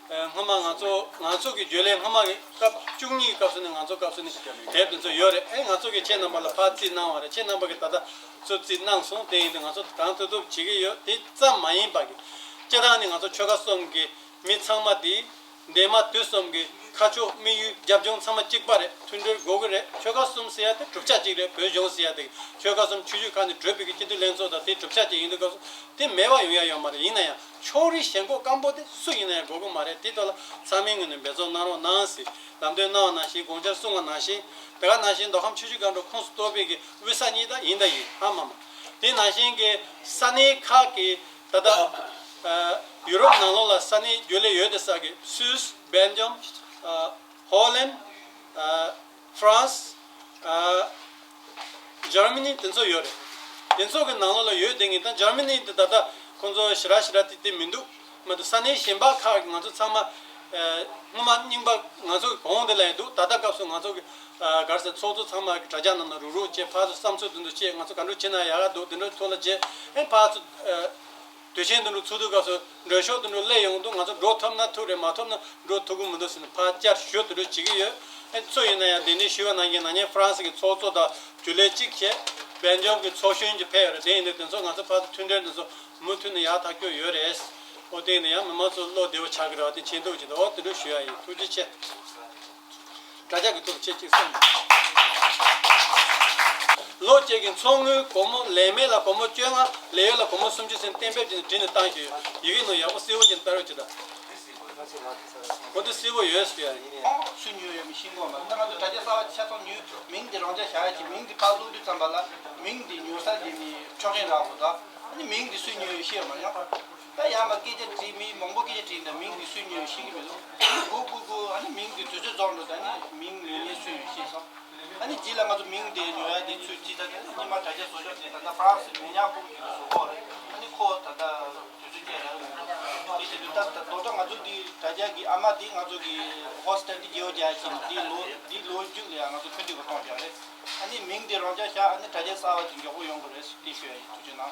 ཨ་སྔོན་མ་ང་ཚོ་ང་ཚོ་གི་རྒྱུན་ལས་སྔོན་མ་གི་སྐབས་བཅུ་གཉིས་ཀྱི་སྐབས་སུ་ནས་ང་ཚོ་སྐབས་སུ་ནས་དེབ་དེ་ཚོ་ཡོད་རེད། ཨེ་ང་ཚོ་གི་ཁྱེད་རྣམ་པ་ལ་ཕར་རྩིས་གནང་བ་རེད། ཁྱེད་རྣམ་པ་གི་ད་ལྟ་ཚུར་རྩིས་གནང་སོང་། དེ་ཡིན་དུས་ང་ཚོ་གང་ཐུབ་ཐུབ་བྱེད་ཀྱི་ཡོད། དེ་ཙམ་མ་ཡིན་པ་གི་སྤྱིར་བཏང་ནས་ང་ཚོ་ཆོལ་ཁ་གསུམ་གི་མི་ཚང་མ་དེ་འདས་མ་དུས་གསུམ་གྱི་ཁ་ཕྱོགས་དམིགས་ཡུལ་རྒྱབ་ལྗོངས་ཚང་མ་གཅིག་པ་རེད། མཐུན་སྒྲིལ་དགོས་ཀྱི་རེད། ཆོལ་ཁ་གསུམ་ཟེར་ཡ་དེ་གྲུབ་ཆ་གཅིག་རེད། བོད་གཞུང་ཟེར་ཡ་དེ་ཆོལ་ཁ་གསུམ་ཆོས་བརྒྱུད་ཁག་ནས་གྲུབ་པའི་གི་སྤྱི་འཐུས་ལྷན་ཚོགས་དང་དེ་གྲུབ་ཆ་གཅིག་ཡིན་དུས་སྐབས་སུ་དེ་མེད་པ་ཡོང་ཡ་ཡོད་མ་རེད། ཡིན་ན་ཡང་ཕྱོགས་རིས་ཞེན་ཁོག་སྐམ་པོ་དེ་སུ་ཡིན་ན་ཡང་དགོས་ཀྱི་མ་རེད། དེ་ཐོག་ལ་ཚང་མའི་ངོས་ནས་འབད་བརྩོན་གནང་རོགས་གནང་ཟེར། ལམ་སྟོན་གནང་བ་ནང་བཞིན། དགོངས་འཆར་གསུངས་པ་ནང་བཞིན། དེ་ག་ནང་བཞིན་མདོ་ཁམས་ཆུ་བཞི་སྒང་དྲུག་ཁོངས་སུ་གཏོགས་པའི་གི་དབུས་ས་གཉིས་ད་ཡིན་ད་ཡིན། ཧ་མ་མ་དེ་ནང་བཞིན་གྱི་ས་གནས་ཁག་གི་ད་ལྟ་ཨ་ཡུ་རོབ་ནང་ལོགས་ལ་ས་གནས་རྒྱུན་ལས་ཡོད་དེ་ས་གི་སུད་སི། སྦེལ་ཇམ། ཨ་ཧོ་ལན། ཨ་ཧྥ་རན་སི། ཨ་འཇར་མ་ནི་དེ་ཚོ་ཡོད་རེད། དེ་ཚོ་གི་ནང་ལོགས་ལ་ཡོད་དེ་ངས་ད་འཇར་མ་ནི་དེ་ད་ལྟ་ཁོང་ཚོ་ཞེ་དྲག་ཞེ་དྲག་དེ་དེ་མི་འདུག་མ་གཏོགས་ས་གནས་གཞན་པ་ཁག་གི་ང་ཚོ་ཚང་མ་ཨ་སྔོན་མ་རྙིང་པ་ང་ཚོ་གི་གོང་དེ་ལ་ཡང་འདུག་ད་ལྟ་སྐབས་སུ་ང་ཚོ་གི་ཨ་ག་རེ་ཟེར། ཚོགས་གཙོ་ཚང་མ་གི་དྲ་རྒྱ་ནང་ན་རུག་རུག་བྱས། ཕར་ཚུར་བསམ་ཚུལ་དེ་ཚོ་བྱས། ང་ཚོ་ག་འདྲ་བྱེད་ན་ཡག་ག་འདུག་དེ་འདྲ་ཐོག་ལ་བྱས། ཨེ་ཕར་ཚུར་ཨ་དུས་ཆེན་དེ་འདྲ་ཚུགས་དུས་སྐབས་སུ་མགྲོན་ཤོག་དེ་འདྲ་སླེབས་ཡོང་དུས་ང་ཚོ་འགྲོ་ཐུབ་ན་ཐུབ་རེད། མ་ཐུབ་ན་འགྲོ་ཐུབ་ཀྱི་མི་འདུག་ཟེར་ནས་ཕར་བསྐྱར་ཞུ་དེ་འདྲ་བྱེད་ཀྱི་ཡོད། ཨེ་སུ་ཡིན་ན་ཡང་དེ་ནས་ཞུས་པ་ནང་བཞིན་ན་ནིང་ཧྥ་རན་སི་གི་ཚོགས་གཙོ་དང་རྒྱུན་ལས་གཅིག་བྱས། སྦེལ་ཇམ་གི་ཚོགས་གཞོན་གྱིས་ཕེབས་ཡོད་རེད། དེ་ཡིན་དུས་དེ་ཚོ་ང་ཚོ་ཕར་ཚུར་མཐུན་འབྲེལ་དེ་ཚོ་མུ་མཐུད་ནས་ཡག་ཐག་ཆོད་ཡོད་རེད། འོ་དེ་ཡིན་ན་ཡང་མི་མང་ཚོ་བློ་བདེ་བོ་ཆགས་ཀྱི་རེད་བ། དེ་མཁྱེན་རྟོགས་བྱེད་དུ། འོ་དེ་འདྲ་ཞུ་ཡ་ཡིན། ཐུགས་རྗེ་ཆེ། དྲ་རྒྱ་གི་ཐོག་ཆེད་ཅིག་གསུངས། ལོ་གཅིག་གི་ཚོགས་དངུལ་སྒོར་མོ་ལས་མེད་ལ་སྒོར་མོ་བཅོ་ལྔ། ལས་ཡོད་ལ་སྒོར་མོ་སུམ་ཅུ་ཟིན་གཏན་འབེབས་བྱས་ནས་བྲིས་ནས་བཏང་ཞུས་ཡོད། ཡི་གེ་ནང་ཡག་པོ་གསལ་པོ་བྱས་ནས་བལྟ་རོགས་བྱེད་དང་། འོ་དེ་གསལ་པོ་ཡོད་ཟེར་ཡ་ཡིན། སུས་ཉོས་ཡོད་མེད་ཤེས་ཀྱི་ཡོད་མ་རེད། ད་ང་ཚོ་དྲ་རྒྱ་གསར་པ་ཆ་ཚང་ཉོས། མིང་དེ་རང་འཇགས་བཞག་ཡ་གི། མིང་དེ་ཕར་བླུགས་དུས་ཙམ་པ་ལ་མིང་དེ་ཉོ་ས་དེ་ནི་འཕྲོད་མཁན་རག་དགོས། ད་ཨ་ནི་མིང་དེ་སུས་ཉོས་ཡོད་ཤེས་ཡོད་མ་རེད། ད་ཡང་མ་སྐད་ཆ་དྲིས། མི་མང་པོ་སྐད་ཆ་དྲིས། ད་མིང་འདི་སུས་ཉོས་ཤེས་ཀྱི་མི་འདུག་ཨ་ནི་སྒུག་སྒུག་སྒུག་ཨ་ནི་མིང་འདི་དུས་ཚོད་རྫོགས་འགྲོ། ད་ནི་མིང་ལེན་མཁན་སུ་ཡོད་ཤེས་སོང་། ཨ་ནི་རྗེས་ལ་ང་ཚོ་མིང་དེ་ཉོ་ཡ་དེ་ཚུར་ཅི་ད་དེ་ཉི་མ་དྲ་རྒྱ་བཟོ་ཕྱོགས་དེ་ད་ལྟ་ཧྥ་རན་སི་མེ་ཉག་ཕུག་གི་བཟོ་གོ་རེད། ཨ་ནི་ཁོ་ད་ལྟ་དུས་ཚོད་སྐྱེལ་ཡ་ཡོད་མི་འདུག་དེ་བྱེད་དུས་ད་ད་དོ་ད་ང་ཚོ་འདི་དྲ་རྒྱ་གི་ཨ་མ་འདི་ང་ཚོ་གི་ཧོ་སི་ཊེལ་འདི་རྒྱལ་བ་རྒྱལ་ཁྱིམ་འདི་ལོ་འདི་ལོ་རྒྱུས་ལ་ཡང་ང་ཚོ་ཕན་ཐོགས་པ་གཏོང་རྒྱུ་རེད། ཨ་ནི་མིང་འདི་རང་འཇགས་བཞག་ཨ་ནི་དྲ་རྒྱ་གསར་པ་ཅིག་མགྱོགས་པོ་ཡོང་གི་རེད། དེ་ཞུ་ཡ་ཡིན། ཐུགས་རྗེ་གནང་།